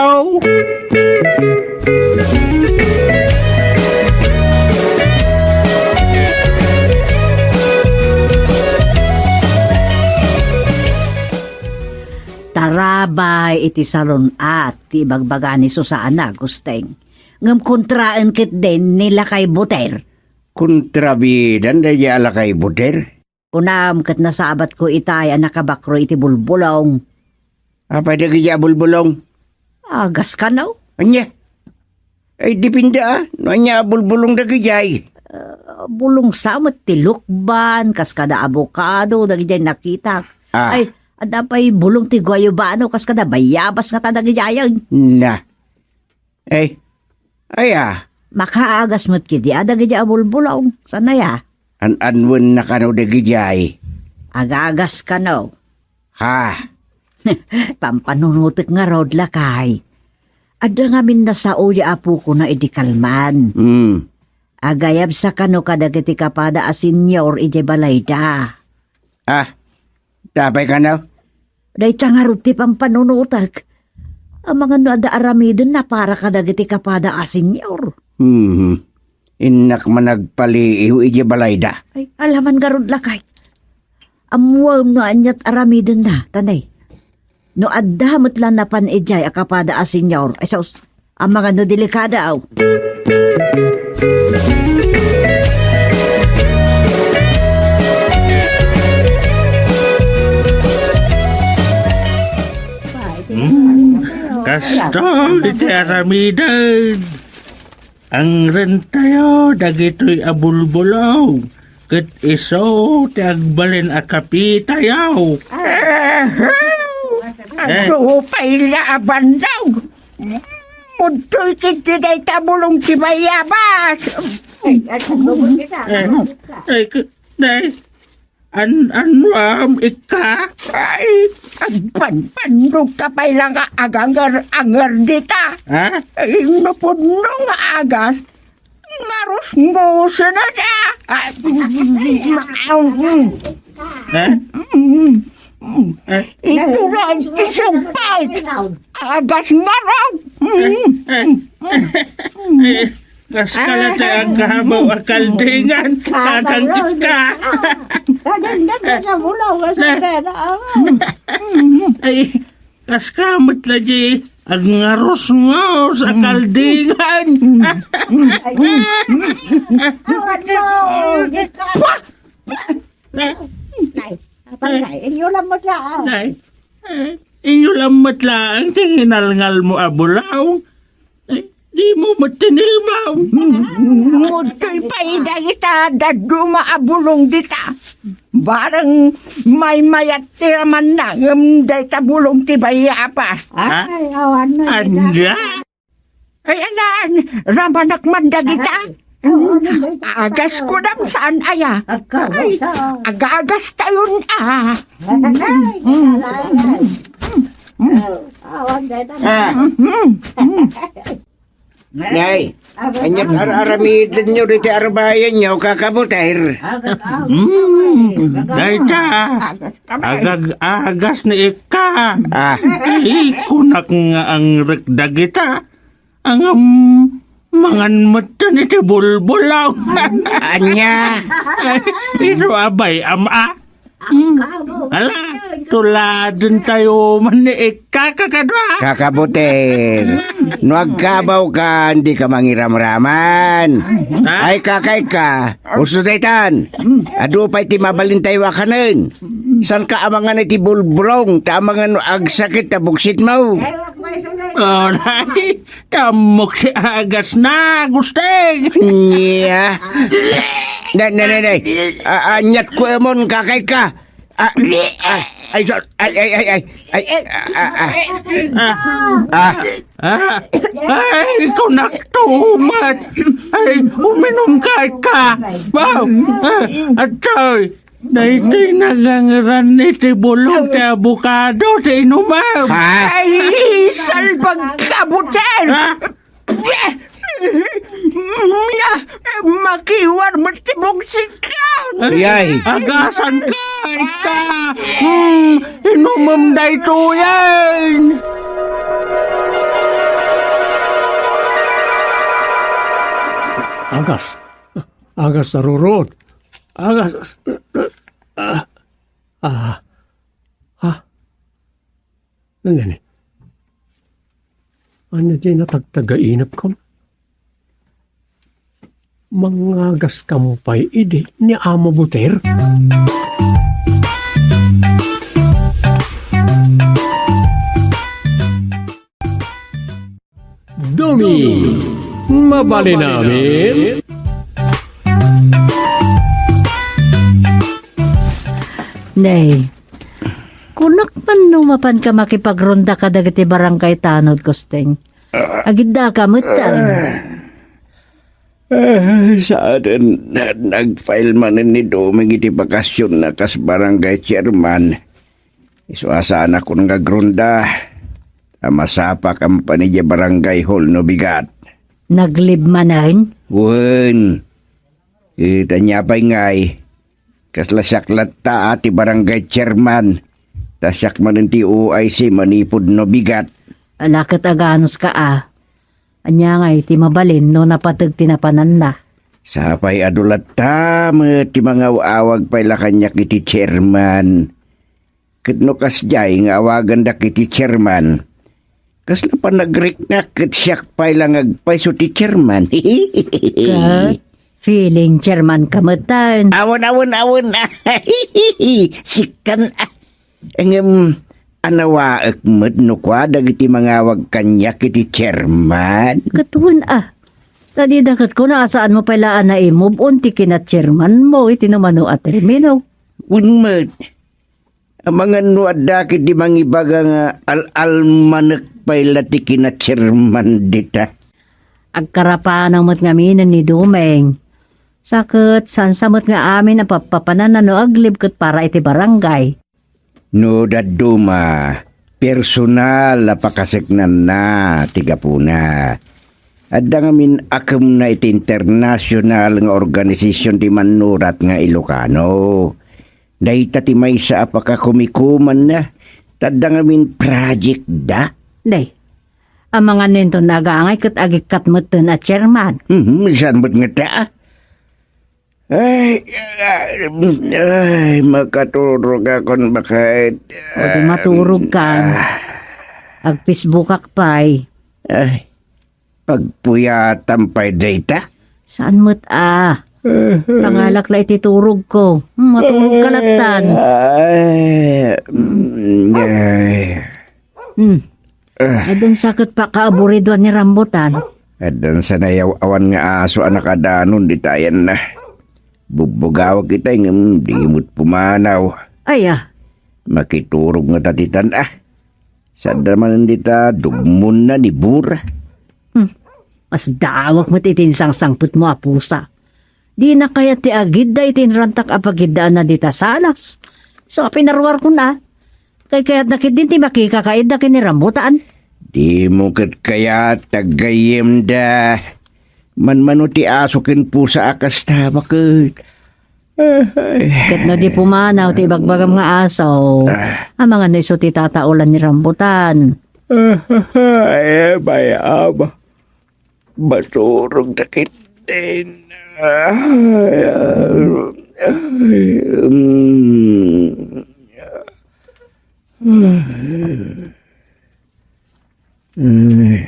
Tarabay iti salun-at ti ibagbaga ni Susana, Gusteng. Ngem kontraen ketdin ni Lakay Buter. Kontrabidan daydiay a Lakay Buter? Kunam ket nasabatko itay a nakabakro iti bulbulong. Apay dagiti a bulbulong? Agas kano? Ania? Ay, depende, a. No ania a bulbulong dagidiay? Ah, bulong sa met ti lukban, kas kada abokado, dagidiay nakitak. Ah. Ay, adda pay bulong ti guayabano, kas kada bayabas ngata dagidiayen. Na. Ay, aya? Makaagas met kidi a dagidiay a bulbulong. Saan aya? An-anwen na kano dagidiay? Agagas kano? Ha? Pampanunotek ngarud, lakay. Adda ngamin nasaoyo a apokona idi kalman. Hmm. Agayabsa kano kadagiti kapada a senior idiay balayda. Ah, apay kano? Dayta ngarud ti pampanunotek. Amangan no adda aramidenna para kadagiti kapada a senior. Hmm. Innak man agpaliiw idiay balayda. Ay, alaman ngarud, lakay. Ammoem no aniat aramidenna, tanay. No adda met la napan idiay a kapada a senior, ay sus, amangan no delikado. Hmm, kastoy ti aramiden. Angrentayo dagitoy a bulbulong, ket isu ti agbalin a kapitayo. Ahem! Eh. Adu pay la a bandog. Udtoy ketdi dayta bulong ti bayabas. Eh, eh, k-, nay, An-, anuam, ikka? Ay, agpanpandogka pay la nga aganger-anger dita. Ha? Ay, no pudno nga agas, ngarusngusen a da. Ah, mm, mm, mm. Ha? Mm, mm. Eh? Ito lang, isugpay. Agas ngarud. Mm, mm, mm. Kas kala ti aghabaw a kaldingan, kakangkit ka. Kadagdag na sa bulaw, nga sa pera, awa. Ay, kas ka met la di agngarusngus a kaldingan. Ay, awan mo, di ka. Nay, apay, nay, inyo lang mo siya, ah. Nay, eh, inyo lang met laeng ti nginalngal mo a bulaw. Ay, di mo met tinilmaw. Udtoy pay dagita dadduma a bulong dita. Bareng maymayat ti ramanna ngem dayta bulong ti bayabas. Ha? Ay, awan na. Ania? Ay, alan, ramanak man dagita. Ay, awan na dagita. Agas ko dam saan aya. Agkawas, ah. Ay, agagas tayon, ah. Ay, ay, ay, ay. Awan dagita. Ah. Mm, mm. Nay, aniat ar-aramidenyo diti arbayanyo, kakabuter? Mm, dayta, agag-agas ni ikka. Ah. Ay, kunak nga angrek dagita. Ngem, mangan metten iti bulbulaw. Ania? Isu a bay-am a. Hmm. Ala, tuladentayo man ni ikka, kakadua. Kakabuter, no agkabawkan, dika mangiramraman. Ha? Ay, kakaika, usto daytan. Adu pay ti mabalintayo a kanen. Saanka a mangan iti bulbulong, ta amangan no agsakit ta buksitmo. Oh, nay, Tammok ti agasna, Gusteng. Nia. Na, na, na, na. A-, aniat ko emon, kakaika. Ah, ah, ay, so-, ay, ay, ay, ay, ay, ah, ah, ah, ah, ah, ay, kunakto met. Ay, uminum ka, ika. Wow, ah, atoy, daytoy nagangeran iti bulong ti abokado ti inumam. Ha? Ay, salbag ka, butel! Ha? Makiwar met ti buksik. Yay. Agasan ka, ika. Hmm, inumem daytoyen. Agas. Agas, narurot. Agas. Ah. Ah. Ha? Nandini? Ania ti natagtagainepkon? Mangagas kam pay idi ni Amo Buter? Dumi, mabalin amin? Nay, kunak man no mapanka makipagronda kadagiti barangay tanod, Kosteng. Agiddaka met, tay. Ah, saanen, na-, nag-file manen ni Doming iti bakasionna kas barangay chairman. Isu a saanakon nga agronda, ta masapakon pay idiay barangay hall no bigat. Nag-leave manen? Wen. Ita niya pay ngay, kasla siak latta a ti barangay chairman, ta siak manen ti O I C manipud no bigat. Ala ket aganuska a. Ania ngay ti mabalin no napateg ti napananna? Sapay adu latta met ti mangaw-awag pay la kaniak iti chairman. Ket no kasdiay nga awagandak iti chairman, kasla panagriknak ket siak pay la nga agpayso ti chairman. Ket feeling chairman ka met, tan. Awan, awan, awan. Sikan, ah. Ngem, anawaek met no kua dagiti mangawag kaniak iti chairman. Ket wen, ah. Ta dida ket kuna a saanmo pay la a naimove on ti kina-chairmanmo iti numano a termino. Wen met. Amangan no adda ketdi mangibaga nga al-almanek pay la ti kina-chairman dita. Agkarapanaw met ngamin ni Doming. Sa ket, saan sa met nga amin a pappapananna no ag-leave ket para iti barangay. No dadduma, personal a pakaseknanna ti gapuna. Adda ngamin akemna iti international nga organisasyon ti mannurat nga Ilocano. Dayta ti maysa a pakakumikumanna, ta adda ngamin project da. Day, amangan no inton nagangay ket agikkat metten a chairman. Mhm, saan met ngata? Ay, ay, ay, makaturog akon baket. O, di maturog kan. Ah. Agfacebookak pay. Ay. Pagpuyatam pay dayta? Saan met a? Pangalak la iti turogko. Hmm, maturog ka lattan. Ay, mm, ay. Hmm. Ah. Addan sa ket pakaaburidoan ni Rambutan. Addan sa nayaw-awan nga aso a nakadanon dita ayanna. Bubbugawak itay ngem di met pumanaw. Ay, ah. Makiturog ngata ditan, ah. Saan da manen dita dugmonna ni Bura? Hmm. Masdawak met iti insangsangpetmo a pusa. Dina kayat ti agidda iti inrantak a pagiddaanna dita salas. So, pinaruarkon a. Kaykayatna ketdin ti makikakaidda ken ni Rambutan. Dimo ket kayat ti aggayyemda. Manmano ti aso ken pusa a kasta, baket. Ay. Ket no di pumanaw ti ibagbagam nga aso, ah, amangan no isu ti tataolan ni Rambutan. Ay, bay, ama. Maturog ta ketdin. Ay, ay, mm. Ay.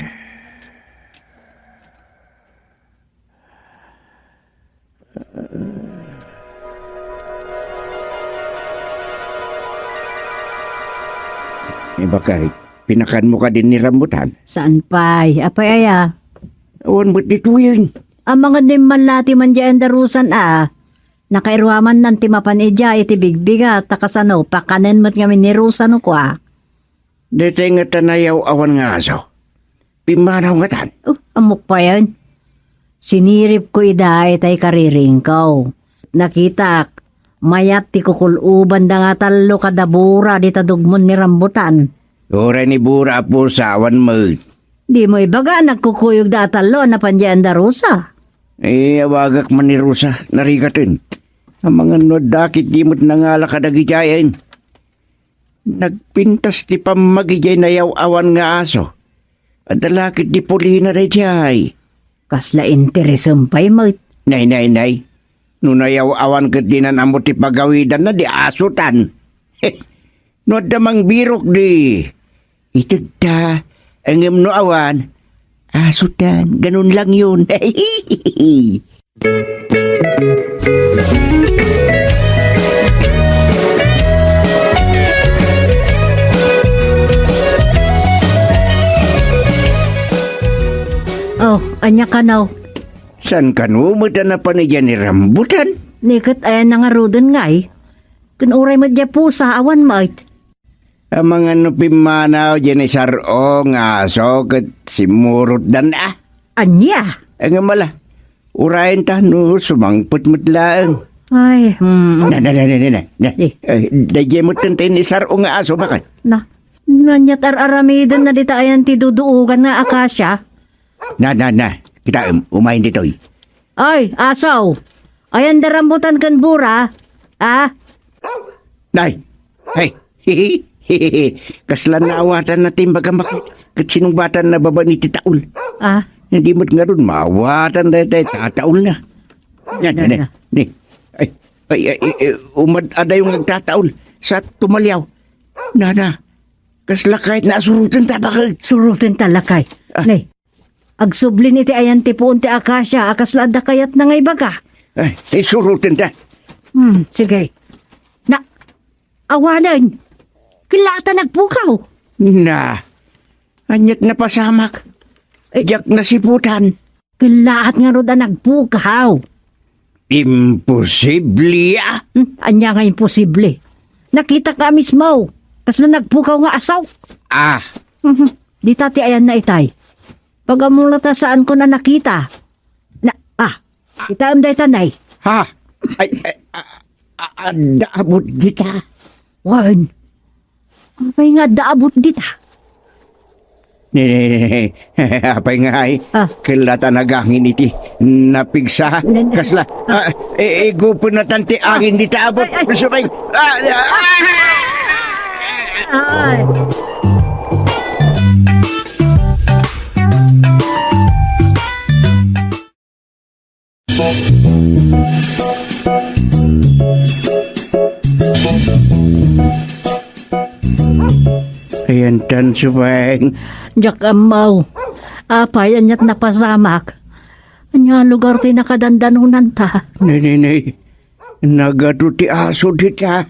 Ibakay, pinakanmo kadin ni Rambutan? Saan pay? Apay aya? Awan met ditoyen. Amangan no immallati man diay darusan a. Nakairuamannan ti mapan idiay iti bigbigat, ta kasano, pakanen met ngamin ni Rosa no kua. Daytoy ngata nayaw-awan nga aso. Pimmanaw ngatan. Oh, ammok payen. Siniripko ida itay kariringko. Nakitak, mayat ti kukul-obanda nga tallo kada bura dita dugmon ni rambutan. Uray ni bura a pusa, awan met. Dimo ibaga, nagkukuyogda a tallo a napan diay anda Rosa. Eh, awagak man ni Rosa, narigaten. Amangan no adda ket di met nangala kadagidiayen. Nagpintas ti pammagi diay nayaw-awan nga aso. Adda la ket di pulina daydiay. Kasla interesem pay met. Nay, nay, nay. No nayaw-awan ket dinan ammo ti pagawidanna, di asotan. No adda mangbirok, di itedta, ngem no awan, asotan, ganun lang yun. Oh, ania kano? Saan kano met a napan idiay ni rambutan? Ni ket ayanna ngaruden ngay? Ken uray met diay pusa, awan met. Amangan no pimmanaw diay ni sar-o nga aso ket simmurotdan a. Ania? Ngem ala, urayenta no sumangpet met laeng. Ay, hmm. Na, na, na, na, na, na. Eh. Eh, daydiay met ti ni sar-o nga aso, bakit? Na, ania ti ar-aramidenna dita ayan ti duduogan nga akasia? Na, na, na. Kitaem, umayen ditoy. Ay, aso! Ayan da rambutan ken bura, a? Nay! Ay! Kasla naawatanna ti imbagam ket sinungbatanna babaen iti taul. Ah? Di met ngarud maawatan daytoy tataulna. Yan, yan, yan. Ni. Ay, ay, ay, ay, umad-adayo nga agtataul. Sa tumaliaw. Nana, kasla kayatna a surotenta, bakit? Surotenta lakay. Ah. Nay, agsublin iti ayan ti puon ti akasia a kasla adda kayatna nga ibaga. Ay, isurotenta. Hmm, sige. Na, awanen. Kella ta nagpukaw. Na, aniat napasamak. Eh. Diak nasiputan. Kellaat ngarud a nagpukaw. Imposible, ah. Hmm, ania nga imposible? Nakitak a mismo. Kasla nagpukaw nga aso. Ah. Mhm. Dita ti ayanna itay. Pag-ammona ta saanko a nakita. Na, ah, kitaem dayta, nay. Ha? Ay, ay, a, a, adda abut dita. Wen. Apay nga adda abut dita? Ni, ni, ni, ni. Apay nga ay? Ah. Kella ta nagangin iti napigsa. Ni, ni. Kasla? Ah. Ah, i-, igupen na tan ti angin dita abut. Ay, ay. Gusto pa yung, ah, ah, ah! Ay. Ayan tan, Supeng. Diak ammo. Apay, aniat napasamak? Ania lugar ti nakadandanonanta? Nay, nay, nay. Nagadu ti aso dita.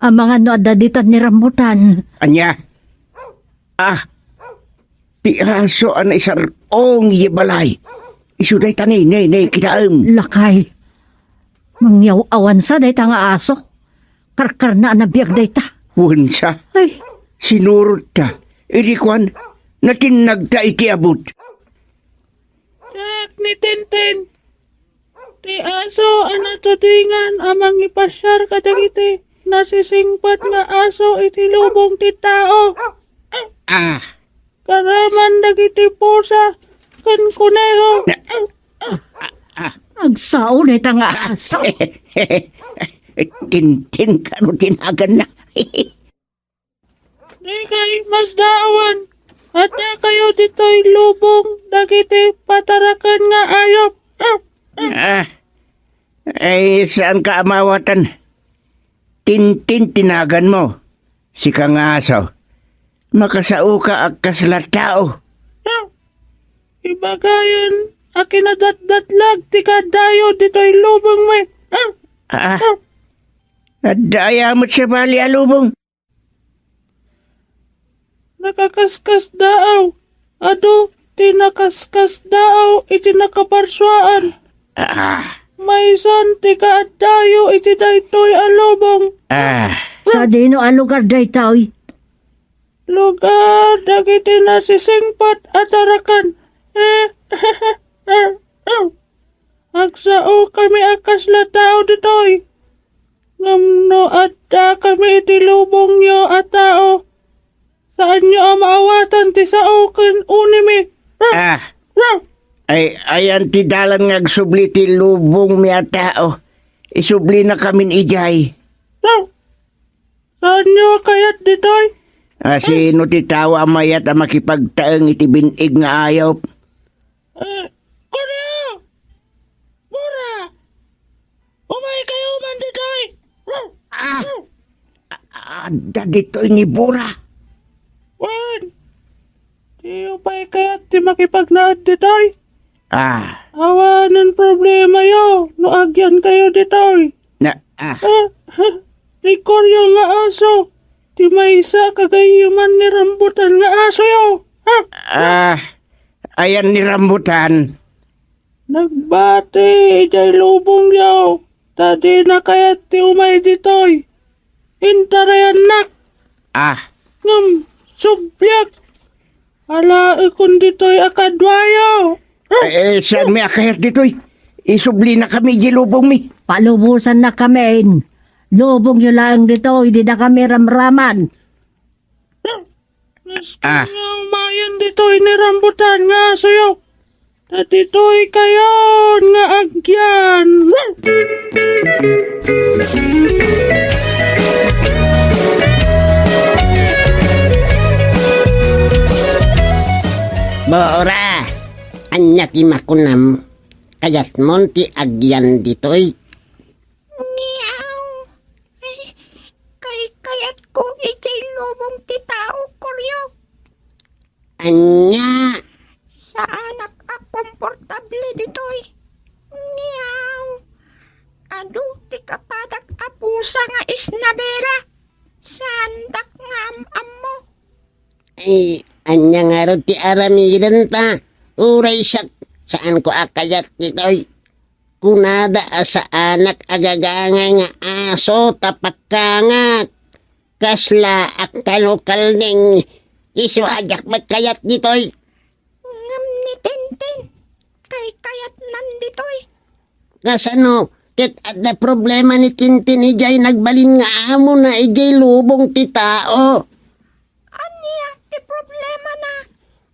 Amangan no adda ditan ni rambutan. Ania? Ah, ti aso a naisar-ong idiay balay. Isu dayta ni, ni, ni, kitaem. Lakay. Mangyaw-awansa dayta nga aso. Karkarna a nabiag dayta. Wensa? Ay. Sinurotta. Idi kuan, natinnagta iti abut. Diak ni Tintin. Ti aso a natudingan a mangipasiar kadagiti nasisingpet nga aso iti lubong ti tao. Ah. Karaman dagiti pusa ken kuneho. Na-, ah, ah. Agsao dayta nga aso. Tintin kano ti naganna. Dikay masdaawan. Addakayo ditoy lubong dagiti pataraken nga ayup. Ah, ay, saanka a maawatan. Tintin ti naganmo. Sika nga aso. Makasaoka a kasla tao. Ibagayen a kinadatdatlag ti kadayo ditoy lubong, we. Ah, adda aya met sabali a lubong? Nakakaskasdaaw. Adu ti nakaskasdaaw iti nakaparsuaan. Ah, maysan ti kaaddayo iti daytoy a lubong. Ah. Sadino a lugar daytoy? Lugar dagiti nasisingpat a tarakan. Agsaokami a kasla tao ditoy. Ngem no addakami iti lubongyo a tao, saanyo a maawatan ti sao ken unimi. Ah. Ay, ayan ti dalan nga agsubli ti lubongmi a tao. Isublinakamin idiay. Saanyo a kayat ditoy? Ah, sino ti tao a mayat a makipagtaeng iti bin-ig nga ayup? Eh, kuno! Bora! Umaykayo man ditoy! Ah! A-, adda ditoy ni Bora. Wen, diyo pay kayat ti makipagnaed ditoy? Ah. Awanen problemayo no agyankayo ditoy. Na, ah. Ah, ni Koryo nga aso, ti maysa kagayman ni Rambutan nga asoyo. Ha? Ah, ayan ni Rambutan. Nagbati idiay lubongyo, ta dina kayat ti umay ditoy. Intarayannak. Ah. Ngem, subliak. Alaekon ditoy a kaduayo. Eh, eh, saanmi a kayat ditoy? Isublinakami idiay lubongmi. Palubosannakamin. Lubongyo laeng ditoy, didakami ramraman. Nasken nga umayen ditoy ni Rambutan nga asoyo. Ta ditoykayon nga agyan. Bora, ania ti makunam? Kayatmon ti agyan ditoy? Miau. Ay, kaykayatko idiay lubong ti tao, Koryo. Ania? Saanak a komportable ditoy. Miau. Adu ti kapadak a pusa nga isnabera. Saandak nga am-ammo. Ay, ania ngarud ti aramidenta? Uray siak, saanko a kayat ditoy. Kunada a saanak a gagangay nga aso ta pakkangak. Kasla a kalokal ning isu a diak met kayat ditoy. Ngem ni Tintin, kaykayatnan ditoy. Kasano ket adda problema ni Tintin idiay nagbalin nga amona idiay lubong ti tao? Ania ti problemana?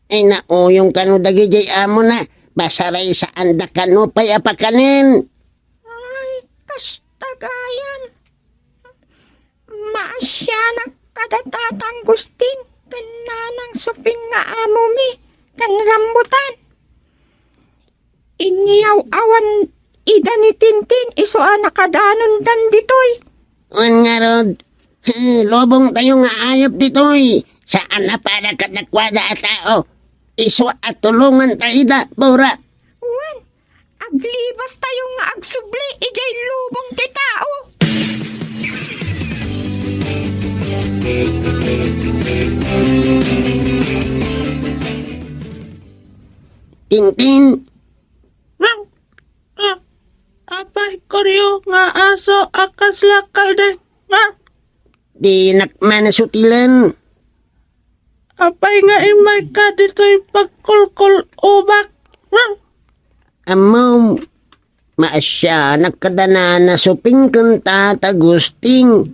Ay, nauyong kano dagidiay amona, basaraysaanda kano pay a pakanen. Ay, kasta gayam. Maasianak kada Tatang Gusting ken Nanang Suping nga amomi ken Rambutan. Inyaw-awan ida ni Tintin isu a nakadanondan ditoy. Wen ngarud, he, lubongtayo nga ayup ditoy. Saan a para kadakuada a tao. Isu a tulonganta ida, Bora. Wen, aglibastayo nga agsubli idiay lubong ti tao. Tintin, Ah, apay, Koryo nga aso a kasla kalde, ah? Dinak manasutilen. Apay nga immayka ditoy pagkulkul-ubak, ah? Ammom, maasianak kada Nana Suping ken Tata Gusting.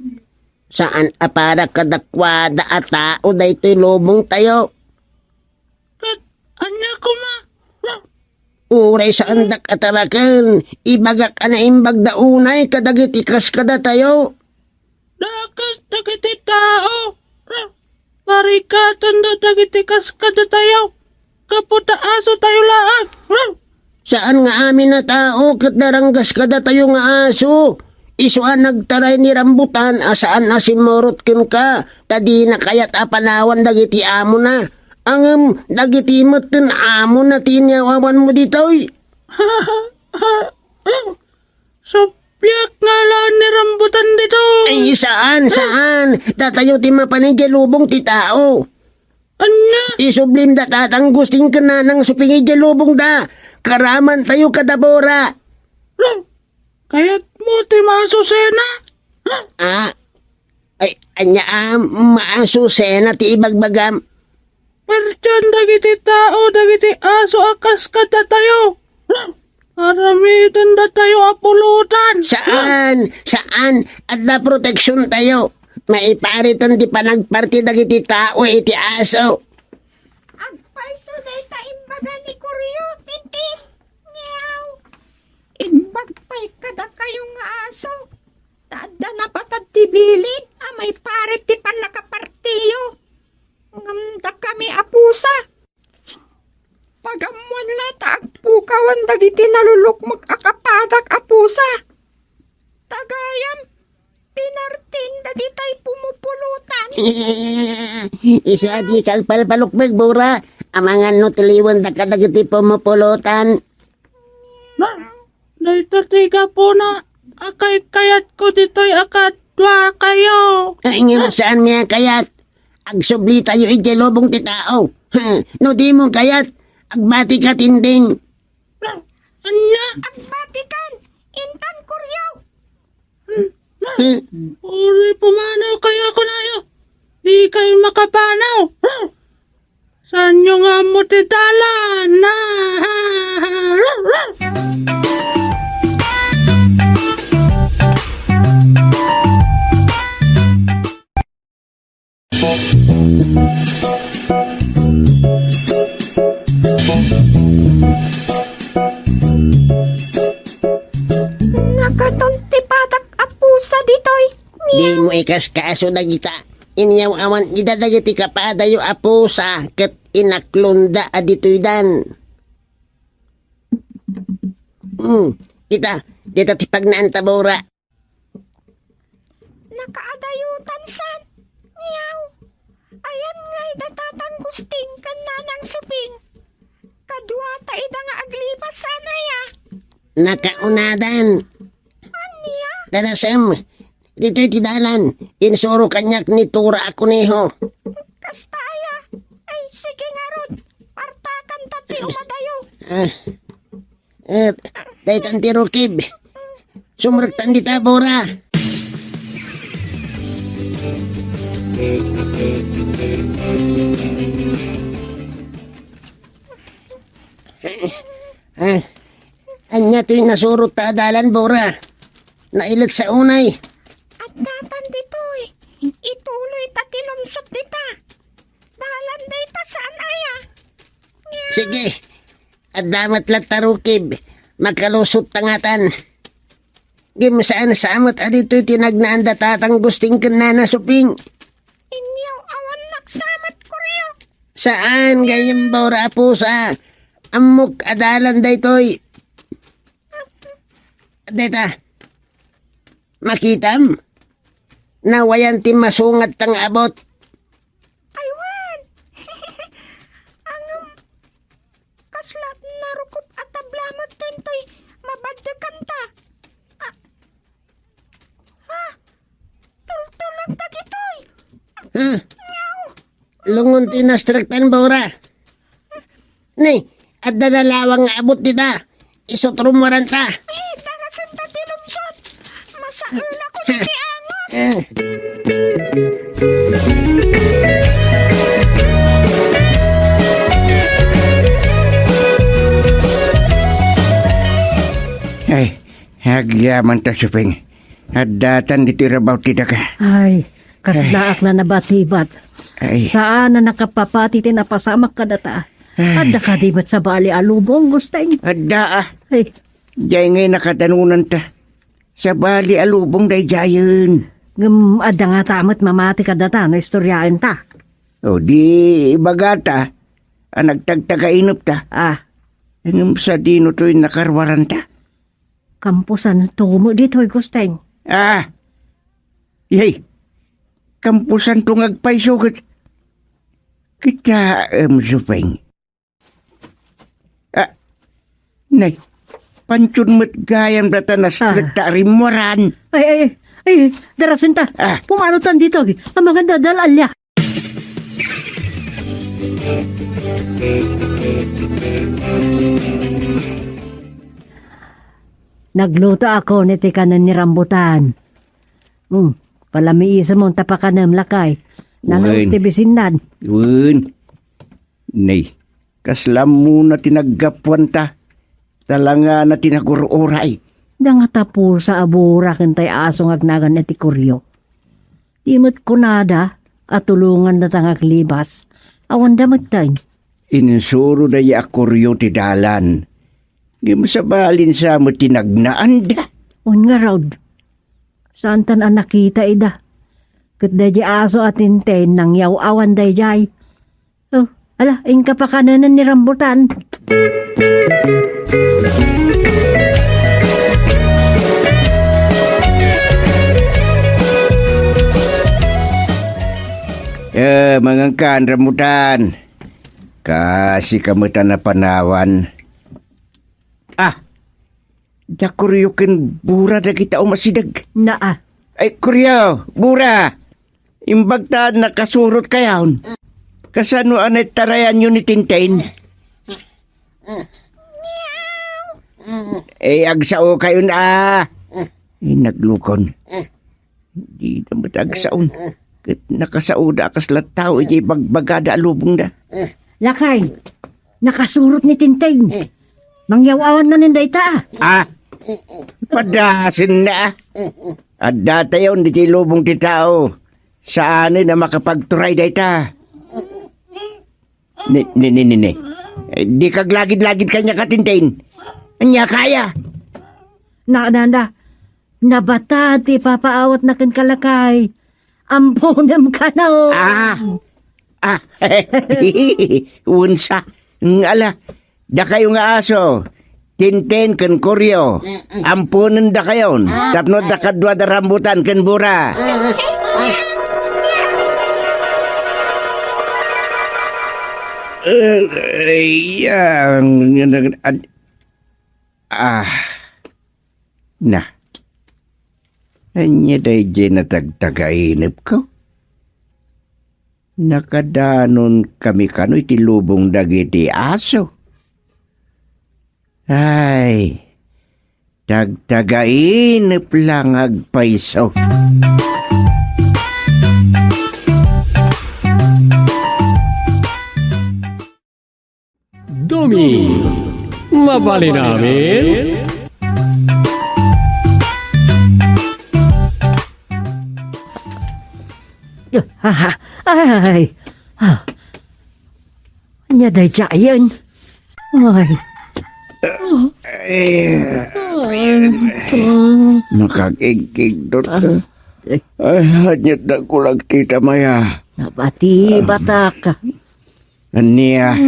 Saan a para kadakuada a tao daytoy lubongtayo. Ket ania koma? Uray saandak a taraken, ibagak a naimbagda unay kadagiti kas kadatayo. Dakas dagiti tao. Parikatenda dagiti kas kadatayo. Gapu ta asotayo laeng. Saan nga amin a tao ket naranggas kadatayo nga aso. Isu a nagtaray ni Rambutan a saan a simmurot kenka, ta dina kayat a panawan dagiti amona. Ngem dagiti metten amona ti inyaw-awanmo ditoy. Suppiak nga alaen ni Rambutan ditoy. Ay, saan, saan. Datayo ti mapan idiay lubong ti tao. Ania? Isublim da Tatang Gusting ken Nanang Suping idiay lubongda. Karamantayo kada Bora. Kayatmo ti maasusena? Ah, ay, ania a maasusena ti ibagbagam? Perdian dagiti tao dagiti aso a kas kadatayo. Aramidendatayo a pulotan. Saan, saan. Adda proteksiontayo. Maipariten ti panagparti dagiti tao iti aso. Agpayso dayta imbaga ni Koryo, Tintin. Ngiaw. Imbag pay kadakayo nga aso. Ta adda nabatad ti bilin a maiparit ti pannakapartiyo. Ngem dakami a pusa. Pagammoan la ta agpukawan dagiti nalulukmeg a kapadak a pusa. Ta gayam, pinartin dagitay pumupulutan. Isu a dika agpalpalukmeg, Bora. Amangan no tiliwendaka dagiti pumupulutan. Dayta ti gapuna a kaykayatko ditoy a kaduakayo. Ay, ngem saanmi a kayat. Agsublitayo idiay lubong ti tao. No dimo kayat, agbatika, Tintin. Ania? Agbatikan, intan Koryo. Uray pumanaw kayo kunayo. Di kayo makapanaw. Saanyo nga ammo ti dalan? Nakaton ti patak a pusa ditoy. Dimo ikaskaso dagita. Inyaw-awan ida dagiti kapadayo a pusa ket inaklonda a ditoydan. Hmm, kita, dita ti pagnaanta, Bora. Nakaadayotan san. Ngiaw. Ayan ngay da Tatang Gusting ken Nanang Suping. Kadua ta ida nga aglipas saan aya. Nakaunadan. Ania? Darasem, ditoy ti dalan. Insuro kaniak ni Tura a Kuneho. Kasta aya. Ay, sige ngarud. Partakan ta ti umadayo. Ah. Et, daytan ti rukib. Sumrektan dita, Bora. Ah, ania toy nasurot ta dalan, Bora? Nailet sa unay. Adda tan ditoy. Ituloy ta ti lungsot dita. Dalan dayta saan aya. Sige. Adda met latta rukib. Makalusot ta ngatan. Ngem saan sa met a ditoy ti nagnaan da Tatang Gusting ken Nana Suping. Inyaw-awannak sa met, Koryo. Saan, gayyem, Bora a pusa. Ammok a dalan daytoy. Deta. Makitam? Nawayan ti masungadta nga abut. Aywan! Ngem, kasla narukop a tabla met daytoy mabaddekanta. Ah, ha? Tultulag dagitoy. Ha? Nyaw! Lungon ti nastrektan, Bora. Ni, adda da lawang nga abut dita. Isu ti rummuaranta. Eh, darasenta ti lungsot. Masaelakon ti angot. Eh. Ay, agyamanta, Suping. Adda tan ditoy rabaw ti daga. Ay, kaslaak la nabatibat. Ay. Saan a nakapapati ti napasamak kadata. Ay. Adda kadi met sabali a lubong, Gusting? Adda, ah. Ay. Diay ngay nakadanonanta. Sabali a lubong daydiayen. Ngem adda ngata met mamati kadata no istoriaenta. O di ibagata a nagtagtagainepta. Ah. Ngem sadino toy nakaruaranta? Kampusanto met ditoy, Gusting. Ah! Yay! Kampusanto nga agpayso ket kitaem, Suping. Ah, nay, pantun met gayam data nastrekta a rimmuaran. Ay, ay, ay, darasenta. Ah. Pumanotan ditoy. Amangan da dal-alia. Naglutoakon iti kanen ni Rambutan. Hmm, palamiisem ta pakanem, lakay. Nalaus Wen. ti bisinnan. Wen. Nay, kasla ammona ti naggapuanta. Talangana ti nagur-uray. Dangata pusa a bura ken tay aso nga agnagan iti Koryo. Di met kunada a tulonganda ta nga aglibas. Awanda met tay. Insuroda ya a Koryo ti dalan. Ngem sabalin sa met ti nagnaanda. Wen ngarud. Saantan a nakita ida. Ket daydiay aso a Tintin nangyaw-awan daydiay. Oh, ala, inka pakanen ni Rambutan. Eh, mangankan, Rambutan. Kasika met a napanawan. Ah, da Koryo ken Bura dagita umasideg. Naa. Ay, Koryo, Bura! Imbag ta nakasurotkayon. Kasano a naitarayanyo ni Tintin? Eh, agsaokayon a. Ay, naglukon. Dida met agsaon. Ket nakasaoda a kasla tao idiay bagbagada a lubongda. Lakay, nakasurot ni Tintin. Mangyaw-awan manen dayta, a. Ah, padasenna, a. Addatayon ditoy lubong ti tao. Saanen a makapagturay dayta. Ni, ni, ni, ni, ni. Eh, dika aglagid-lagid kaniaka, Tintin. Ania kaya? Na, na, na. Nabatad ti ipapaawatna kenka, lakay. Amponem kano. Ah. Ah. Unsa? Ngala. Dakayo nga aso. Tintin ken Koryo, amponendakayon, tapno adda kadua da Rambutan ken Bura. Eh, eh, yan, yan, yan, ad-, ah, na. Ania daydiay natagtagainepko? Nakadanon kami kano iti lubong dagiti aso. Ay, tagtagainep la nga agpayso. Dumi, mabalin amin? Ay, ah, ania daydiayen? Ay. Eh, ay, ah, nakagigigdot. Ah. Ay, ania ti nagkulag ti tamaya? Nabati, batak. Ania?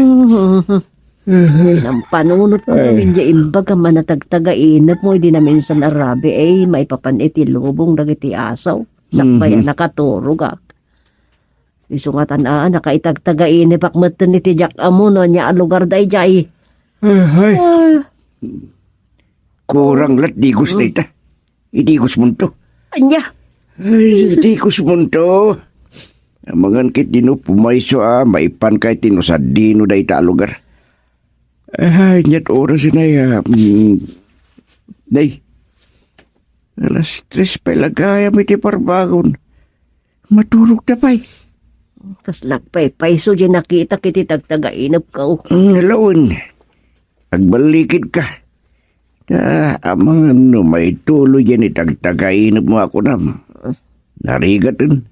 Nampanunot ko. Ay. Imbag a manatagtagainep mo, idi naminsan a rabii, ay, maipapan iti lubong dagiti aso. Sakbay a nakaturogak. Isu ngatan a, nakaitagtagainepak metten iti diak ammo no ania a lugar daydiay. Ay. Ah. Kurang lat digos dayta. Idigosmonto. Ania? Ay, idigosmonto. Amangan ket dino pumayso a maipanka iti no sadino dayta a lugar. Ay, aniat oras inay, ah, mm, nay. Alas tres pay la gayam iti parbangon. Maturogta pay. Kaslak pay payso diay nakitak iti tagtagainepko. Mm, lawen. Agballikidka. Ta, amangan no maituloy diay ni tagtagainepmo a kunam. Narigaten.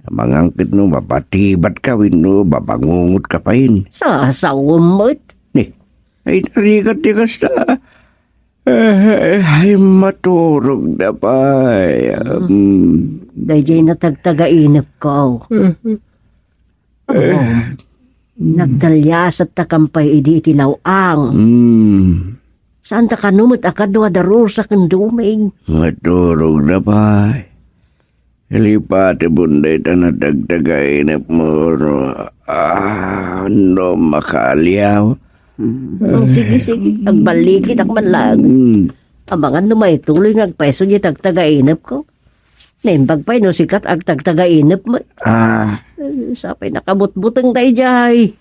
Amangan ket no mabatibatka wenno mabangungotka payen. Sasawem met. Ni, ay narigat ti kasta. Eh, ay, maturogda pay. Mm. Daydiay natagtagainepko. Eh. Nagdaliasattakam pay idi iti law-ang. Mm. Saanta kano met a kadua da Rosa ken Doming. Maturogda pay. Lipatemon dayta natagtagainepmo, ah, no makaaliaw. Mm. Oh, sige, sige. Agballikidak man lang. Mm. Amangan no maituloy nga agpayso diay tagtagainepko. Naimbag pay no sika ti agtagtagainep met. Ah. Eh, sapay nakabutbuteng daydiay.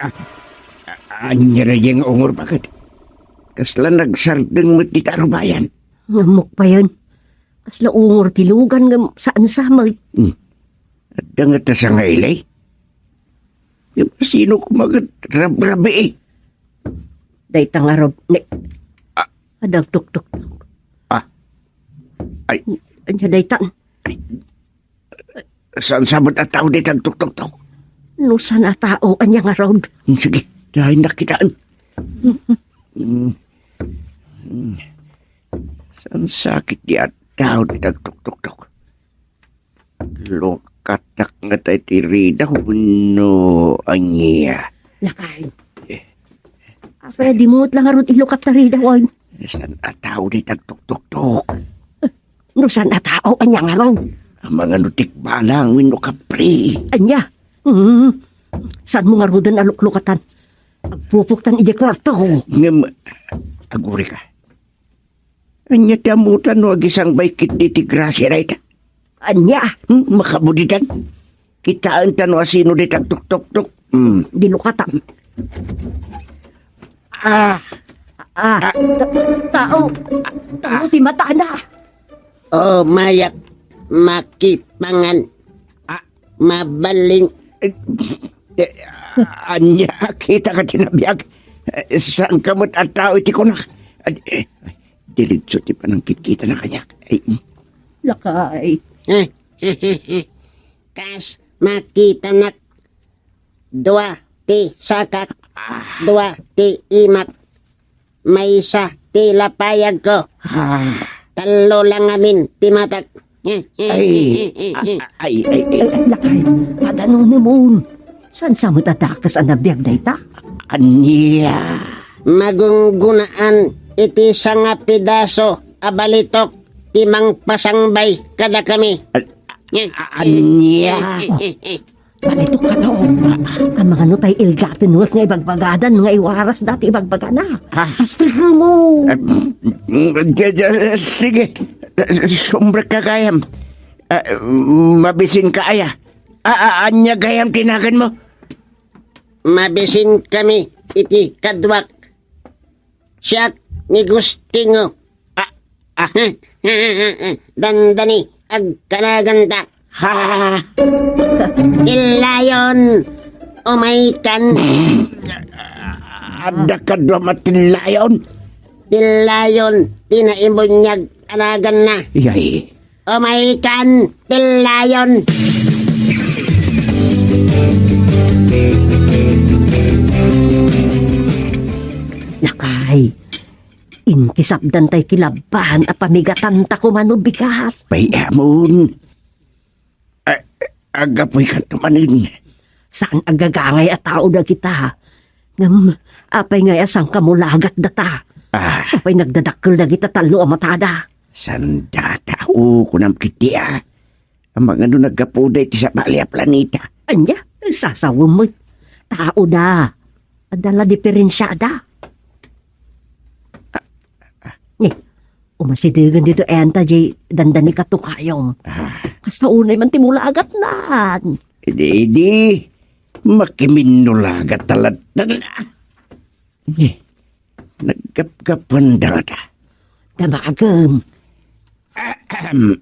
Ah, ania dayta nga ungor, bakit? Kasla nagsardeng met dita rubayan. Ngammok payen. Kasla ungor ti lugan ngem saan sa met. Hmm. Adda nga ta sangaylay? Ngem asino koma ket rabrabii? Dayta ngarud, ni, ah, adda agtuktuktok. Ah. Ay. Ania dayta? Ay. Saan sa met a tao dayta agtuktuktok? No saan a tao, ania ngarud? Hmm, sige, diay nakkitaan. Hmm. Hmm. Saan sa ketdi a tao dayta agtuktuktok? Lukatak ngata iti ridaw wenno ania? Lakay. Eh. Apay a dimo met la ngarud ilukat ta ridaw, ay? Saan a tao dayta agtuktuktok? No saan a tao, ania ngarud? Amangan no tikbalang wenno kapri. Ania? Hmm. Saanmo ngaruden a luklukatan? Agpupoktan idiay kuarto. Ngem, agurika. Ania ti ammotan no agisangbay ketdi ti grasia dayta? Ania? Hmm, makabuditan. Kitaenta no asino dayta agtuktuktok. Hmm. Dilukatam. Ah. Ah, ah, ta-, tao. Tao ti matana. Oh, mayat. Makipangan. Ah. Mabalin. Eh, eh, ania, kita ka ti nabiag. Eh, saan ka met a tao iti kunak? Ad-, eh, diretso ti panangkitkita na kaniak. Ay. Lakay. Kas makitanak, dua ti sakak, ah, dua ti imak, maysa ti lapayagko. Ah. Tallo la ngamin ti matak. Ay, a-, a-, ay, ay, ay. Eh, lakay, padanonem. Saan sa met a dakes a nabiag dayta? Ania? Magunggunaan iti sangapedaso a balitok ti mangpasangbay kadakami. A-, a-, ania? Balitok kano. Amangan no tay ilgaten met nga ibagbagadan nga iwarasda ti ibagbagana. Ah. Astrigemo. Eh, mm, mm, di-, di-, sige. Sumrekka gayam. Ah, mabisinka aya? Ah, ah, ania gayam ti naganmo? Mabisinkami iti kaduak. Siak ni Gustingo. Ah, ah. Dandani agkanaganta. Ha? Tillayon, umaykan. Adda kadua met tillayon? Tillayon ti naibuniag a naganna. Yay. Umaykan, tillayon. Lakay, inkisapdan tay kilabban a pamigatanta koma no bigat. Pay ammon. A-, aggapuy kanto manen. Saan a gagangay a tao dagita. Ngem, apay ngay a sangkamulagat data? Ah. Sa pay nagdadakkel dagita tallo a matada? Sanda tao, kunam ketdi a. Amangan no naggapuda iti sabali a planeta. Ania? Sasawem met. Tao da. Adda la diferensiada. Ni, umasidegen ditoy enta diay dandani katukayom. Ah. Kasta unay man ti mulagatnan. Idi, idi, makiminnulagat ta lattan. Eh, naggapgapuanda ngata. Damagem. Ahem.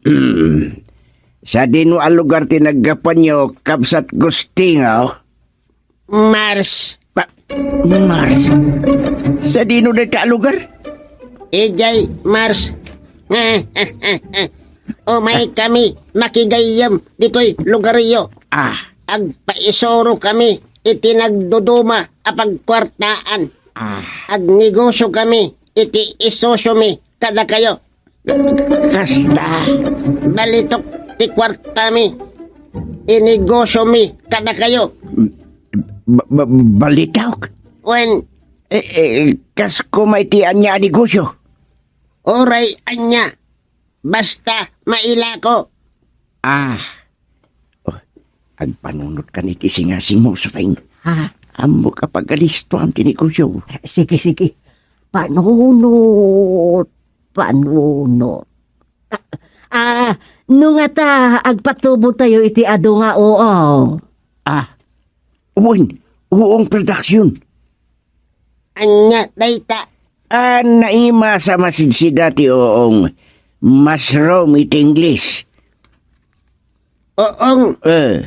Sadino a lugar ti naggapuanyo, Kabsat Gustingo? Mars. Pa-, Mars? Sadino dayta a lugar? Idiay Mars. Umaykami makigayyem ditoy lugaryo. Ah. Agpaisurokami iti nagduduma a pagkuartaan. Ah. Agnegosiokami iti isusomi kadakayo. Kasta? Balitok ti kuartami. Inegosiomi kadakayo. Ba-, ba-, balitok? Wen. Eh, eh, kas koma iti ania a negosio? Uray ania. Basta mailako. Ah. Oh, agpanunotkan iti singasing mo, Sufeng. Ha? Ammok a pagalistoam ti negosio. Eh, sige, sige. Panunot. Panunot. Ah, no ngata, agpatubotayo iti adu nga uong. Ah, wen, uong production. Ania dayta? Ah, naimasa masidsida ti uong. Mushroom iti English. Uong. Eh.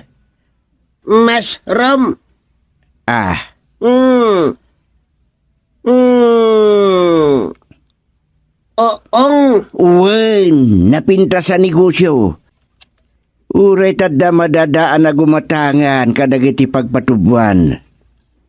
Mushroom. Ah. Hmm. Hmm. Uong. Wen, napintas a negosyo. Uray ta adda madadaan a gumatangan kadagiti pagpatubwan.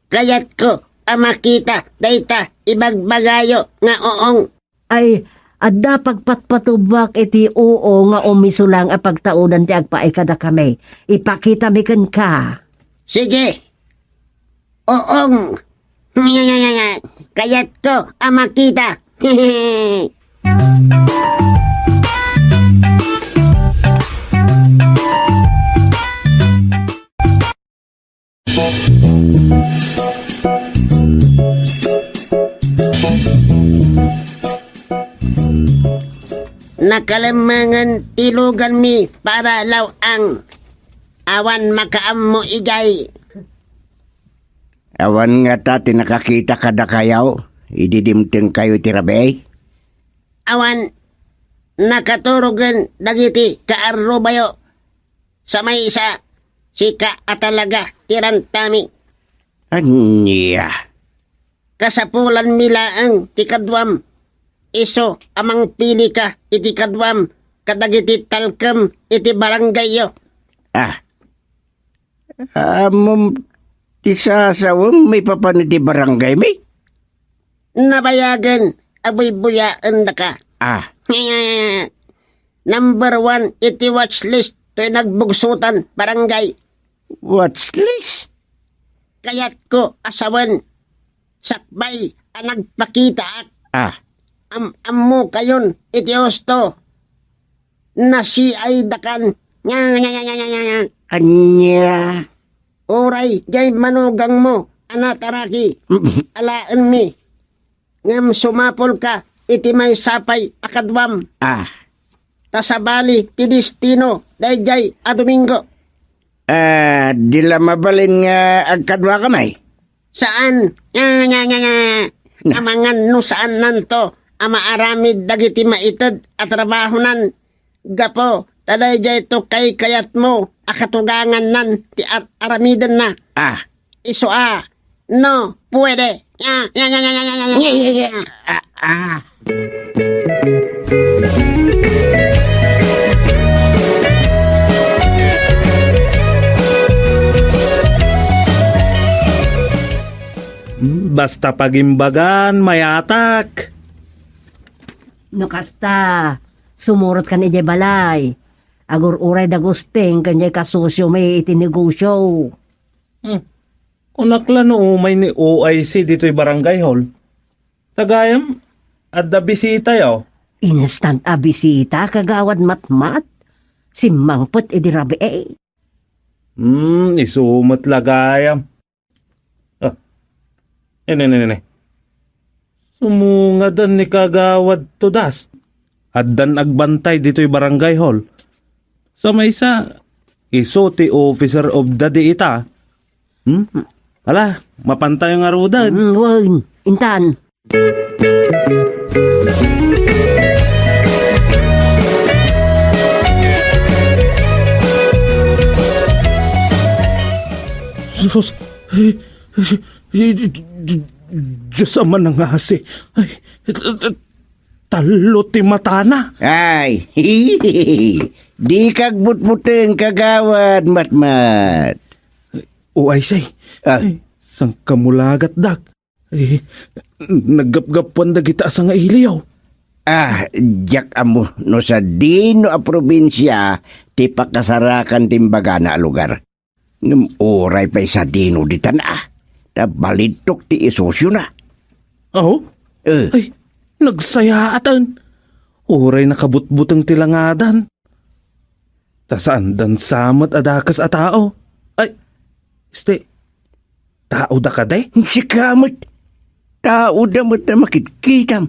Kayatko a makita dayta ibagbagayo nga uong. Ay, adda pagpatpatubak iti uong nga umiso lang a pagtaudan ti agpaay kadakami. Ipakitami kenka. Sige. Uong. Kayatko a makita. Nakalemmengen ti luganmi para law-ang. Awan makaammo idiay. Awan ngata ti nakakita kadakayo idi dimtengkayo iti rabii? Awan, nakaturogen dagiti kaarrubayo. Sa maysa, sika a talaga ti rantami. Ania? Kasapulanmi laeng ti kaduam. Isu a mangpilika iti kaduam kadagiti talkem iti barangayyo. Ah, Ammom ti sasawem maipapan iti barangaymi? Nabayagen a buybuyaendaka. Ah. Number one iti watch list toy nagbugsotan barangay. Watch list? Kayatko a sawen sakbay a nagpakitaak. Ah. Am-ammokayon iti husto. Nasiaydakan. Nya, nya, nya, nya, nya, nya. Ania? Uray, diay manugangmo a nataraki. Alaenmi. Ngem sumapulka iti maysa pay a kaduam. Ah. Ta sabali ti destino daydiay a Domingo. Ah, di la mabalin nga agkaduakami? Saan? Nya, nya, nya, nya. Na. Amangan no saannanto a maaramid dagiti maited a trabahonan gapu ta daydiayto kaykayatmo a katugangannan ti ar-, aramidenna. Ah. Isu a, no, puwede. Nya, nya, nya. Nya, nya, nya. Ah, ah. Basta pagimbagan, mayatak. No kasta, sumurotkan idiay balay. Agur-uray da Gusting ken diay kasosiomi iti negosio. Hmm. Kunak la no umay ni O I C ditoy barangay hall. Ta gayam, adda bisitayo. Instant a bisita, Kagawad Matmat. Simmangpet idi rabii. Hmm, isu met la gayam. Ah. Ene, ene, ene. Sumungadan ni Kagawad Todas. Addan agbantay ditoy barangay hall. Sa maysa, isu ti officer of the day ita. Hmm? Ala, mapantayo ngaruden. Hmm, wen, intan. Sus, eh, eh, eh, Diyos a manangasi. Ay, tallo ti matana. Ay, dika agbutbuteng, Kagawad Matmat. O, ay, say. Ah. Ay, sangkamulagat, Dak. Eh, naggapgapuan dagita a sangailiw. Ah, diak ammo no sadino a probinsia ti pakasarakan ti imbagana a lugar. Ngem uray pay sadino ditan a, ta balidtok ti isosiona. Aw? Eh. Ay, nagsayaaten. Uray nakabutbuteng ti langadan. Ta saandan sa met a dakes a tao. Ay, este, tao da kadi? Sika met, tao da met a makitkitam.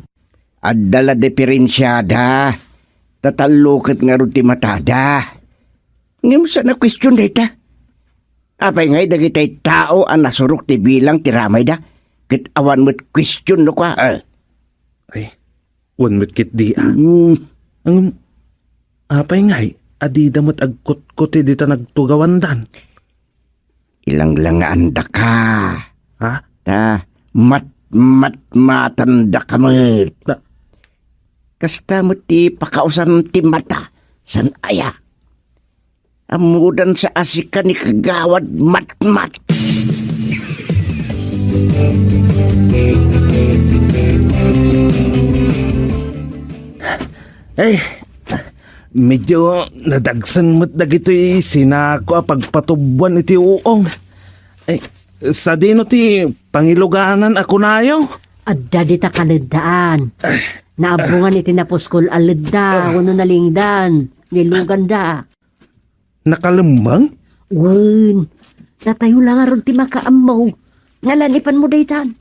Adda la diperensiada. Ta tallo ket ngarud ti matada. Ngem saan a kuestion dayta. Apay ngay dagitay tao a nasurok ti bilang ti ramayda, ket awan met kuestion no kua, eh. Ay, wen met ketdi, a. Mm. Ngem, apay ngay, adida met agkutkuti dita nagtugawandan? Ilanglangaandaka. Ha? Ta matmatmatandaka met. Na- Kasta met ti pakausan ti mata, saan aya? Ammodan sa a sika ni Kagawad Matmat. Eh, medyo nadagsen met dagitoy sinako a pagpatubwan iti uong. Eh, sadino ti pangiluganan a kunayo? Adda dita kaleddaan. Naabbongan iti napuskol a ledda wenno nalingdan. Niluganda. Nakalemmeng? Wen, datayo la ngarud ti makaammo. Nalanipanmo daytan.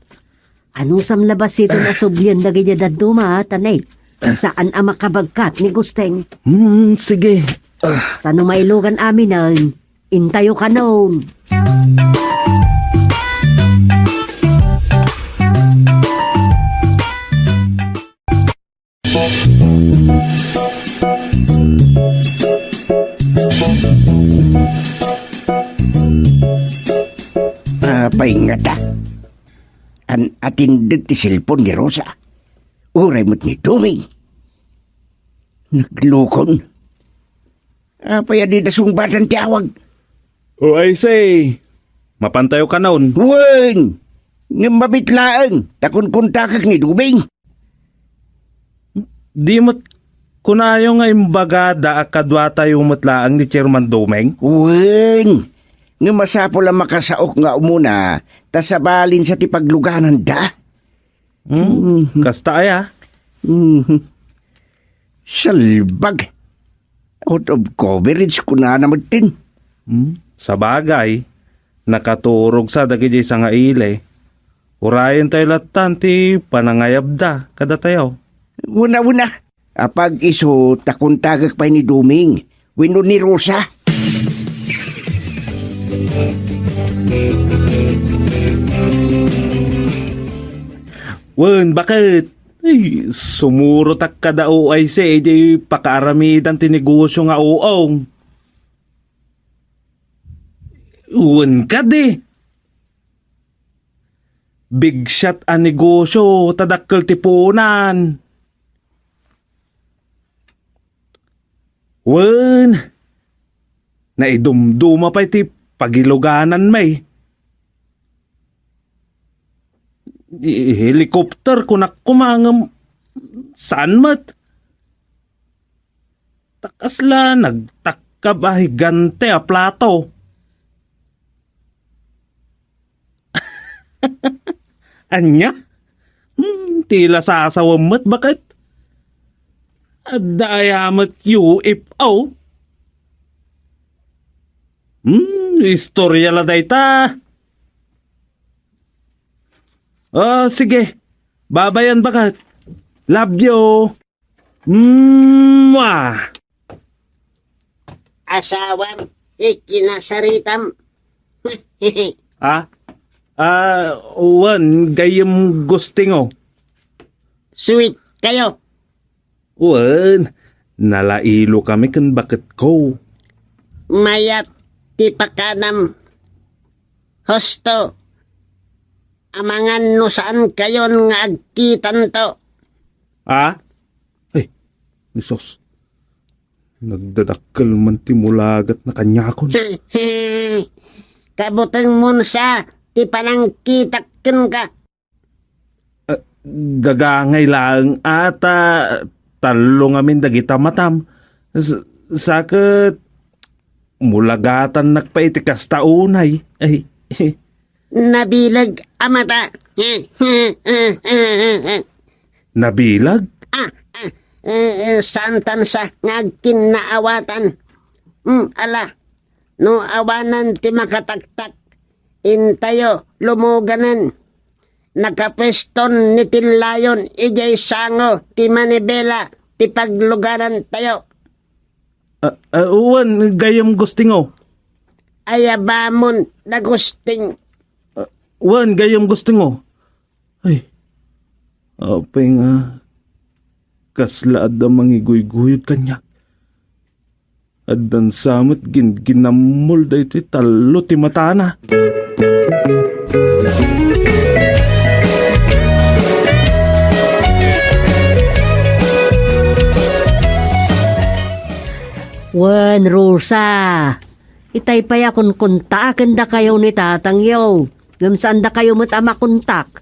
Anusam la bassit a sublian dagiti dadduma, tanay. Saan a makabagkat ni Gusteng. Hmm, sige. Ah. Ta no mailugan aminen, intayo kanon. Apay ngata? An-attended ti cellphone ni Rosa. Uray met ni Doming. Naglukon. Apay a dida sungbatan ti awag? O, I say, mapantayo kanon. Wen! Ngem mabit laeng, ta kunkuntakek ni Doming. Di met kunayo nga imbagada a kaduatayo met laeng ni Chairman Doming? Wen! Ngem masapul a makasaok nga umuna, ta sabalinsa ti paglugananda. Hmm, mhm. Kasta aya? Mhm. Salbag. Out of coverage, kunana metten. Hmm, sabagay, nakaturogsa dagiti sangaili. Urayentayo lattan ti panangayabda kadatayo. Una, una. Apag isu ta kuntagek pay ni Doming wenno ni Rosa. Wen, baket? Ay, sumurotak kada O I C iti pakaaramidan ti negosyo nga uong. Wen kadi? Bigsiat a negosyo ta dakkel ti puonan. Wen, naidumduma pay ti pagilugananmi. I-, helicopter kunak koma ngem saan met. Ta kasla nagtakkab a higante a plato. Ania? Hmm, ti la sasawem met, baket? Adda aya met U F O? Hmm, istorya la dayta. Ah, sige. Babayan, baket. Love you. Mwah! Asawam, ikinasaritam. Ha? Ah, wen, gayyem Gustingo. Sweet kayo. Wen, nalailo kami ken baketko. Mayat ti pakanam. Husto. Amangan no saan kayon nga agkitanto. Ah? Ay, Jesus. Nagdadakkel man ti mulagatna kaniakon. Kabutengmon sa ti panangkitak kenka. Ah, gagangay laeng a ta tallo ngamin dagita matam. S-, sa ket mulagatannak pay iti kasta unay. Ay. Nabileg a mata. Nabileg? Ah, ah, eh, eh, saan tan sa nga agkinnaawatan. Hmm, ala, no awanan ti makataktak, intayo lumuganen. Nakapueston ni Tillayon idiay sango ti manibela ti pagluganantayo. Ah, ah, wen, gayyem Gustingo. Ayabamon da Gusting. Ah, wen, gayyem Gustingo. Ay, apay nga, kasla adda mangiguyguyod kaniak. Addan sa met ginginammol daytoy tallo ti matana. Wen, Rosa, itay pay a kunkunta ken dakayo ni tatangyo, ngem saan dakayo met a makontak.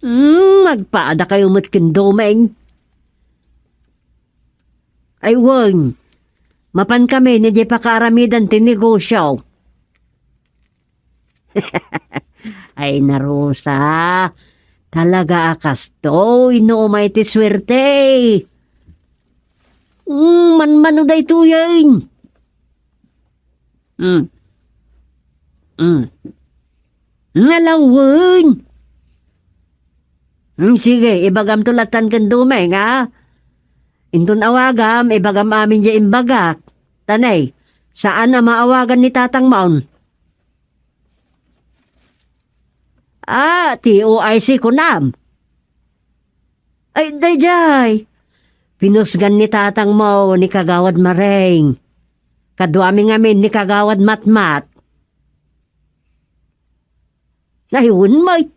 Hmm, agpaadakayo met ken Domeng. Ay, wen, mapankamin idiay pakaaramidan ti negosio. Ay, Rosa, talaga a kastoy no umay ti suerte. Hmm, manmano daytoyen. Hmm. Hmm. Nalawen. Hmm, sige, ibagamto latan ken Domeng, a? Inton awagam, ibagam amin diay imbagak. Tanay, saan a maawagan ni tatangmon? Ah, ti O I C kunam. Ay, daydiay. Pinusgan ni tatangmo ni Kagawad Maring. Kaduami ngamin ni Kagawad Matmat. Ay, wen met.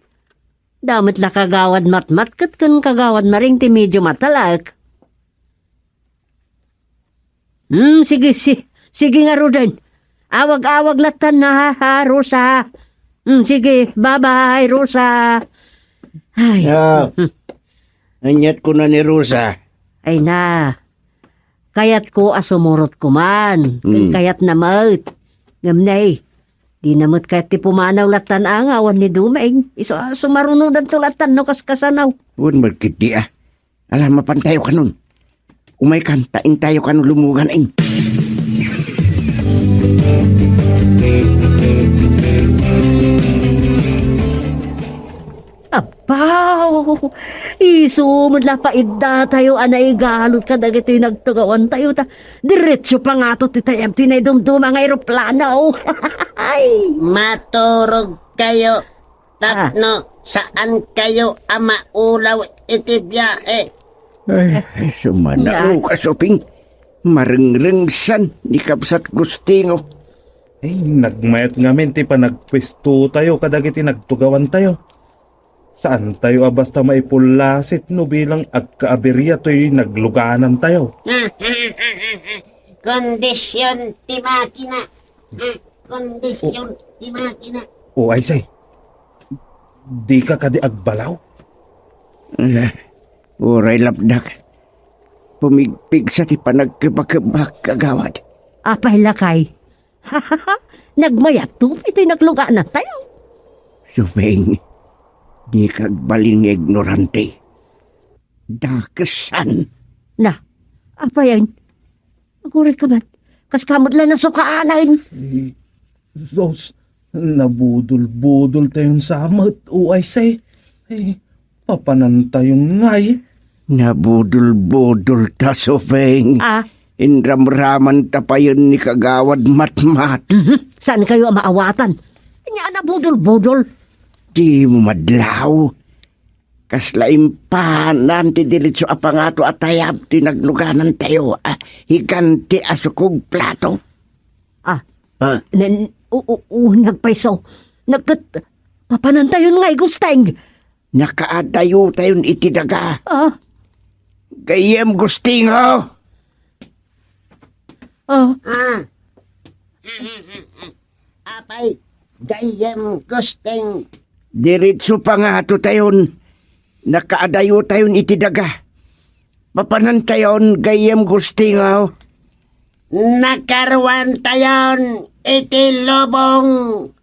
Damo met la Kagawad Matmat ket ken Kagawad Maring ti medyo matalek. Hmm, sige, si-, sige ngaruden. Awag-awag lattan na, ha, ha, Rosa. Hmm, sige, bye-bye, Rosa. Ay. Ah, hmm. Aniat kuna ni Rosa? Ay na, kayatko a sumurotko man. Ken Hmm. kayatna met. Ngem nay, dina met kayat ti pumanaw lattan a nga awan ni Domeng. Isu a sumarunodanto lattan no kaskasano. Wen met ketdi a. Ala, mapantayo kanon. Umaykan, ta intayo kano lumugan in. Abaw! Isu met la paiddatayo a naigalud kadagiti nagtugawantayo, ta diretso pa ngato ti tayab ti naidumduma nga eroplano. Ay! Maturogkayo. Tapno saankayo a maulaw iti biahe. Ay, sumanaw, Nga. Kasuping. Marengrengsan ni Kabsat Gustingo. Ay, nagmayat ngamin ti panagpuestotayo kadagiti nagtugawantayo. Saantayo a basta maipullasit no bilang agkaabiria toy nagluganantayo. Kondisyon ti makina. Ah, kondisyon ti makina. O, ay say, dika kadi agbalaw? Eh, uray lapdak. Pumigpigsa ti panagkebakebak, kagawad. Apay lakay? Nagmayatto iti nagluganantayo. Suping, dika agbalin nga ignorante. Dakesan. Na, apayen? Aguray ka man. Kas ka met la nasukaanen. Sus, nabudol-budol tayon sa met, O I C. Ay, papanantayon ngay. Nabudol-budol ta, Suping. Ah? Inramraman ta payen ni Kagawad Matmat. Mhm. Saan kayo a maawatan? Nya, nabudol-budol. Di mo madlaw. Kasla impanan ti diretso a pangato a tayab ti nagluganantayo, a higanti a sukog plato. Ah, Ah. nen-, u-, u-, u-, nagpayso. Nagkat-, papanantayon ngay, Gusteng. Nakaadayotayon iti daga. Ah. Gayyem, Gustingo. Ah. Ah. Apay, gayyem, Gusting. Diretso pa nga atotayon. Nakaadayotayon iti daga. Papanantayon, gayyem, Gustingo. Nakaruantayon iti lubong.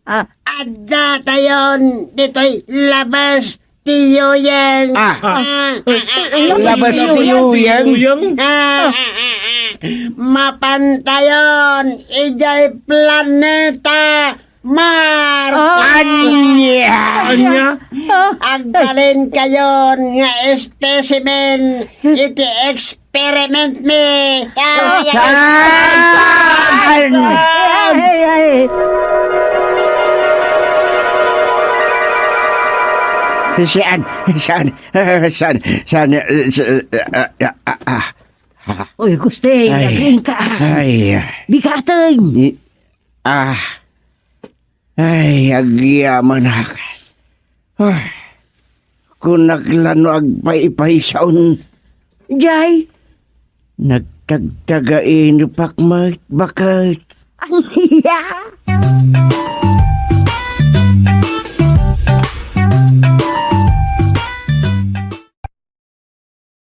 Ah. Addatayon ditoy labas ti Yuyeng. Ah. Ah, ah, ah, ah. Labas ti Yuyeng. Ah, ah, ah, ah. Mapantayon idiay planeta Mar! Ah. Ania? Ania? Ah. Agbalin kayon nga specimen iti experiment mi. Ay, ay, ay. Saan? Ay, ay. Saan? Saan? Saan? Saan? Ah, ah, ah, ah. Oy, Gusting, ay. Aging ka. Ay. Bigaten. Ni-, ah. Ay, agyamanak. Ay, kunak la no agpaypaysaon. Jay? Nagtagtagain no pakmakbaket. Ania?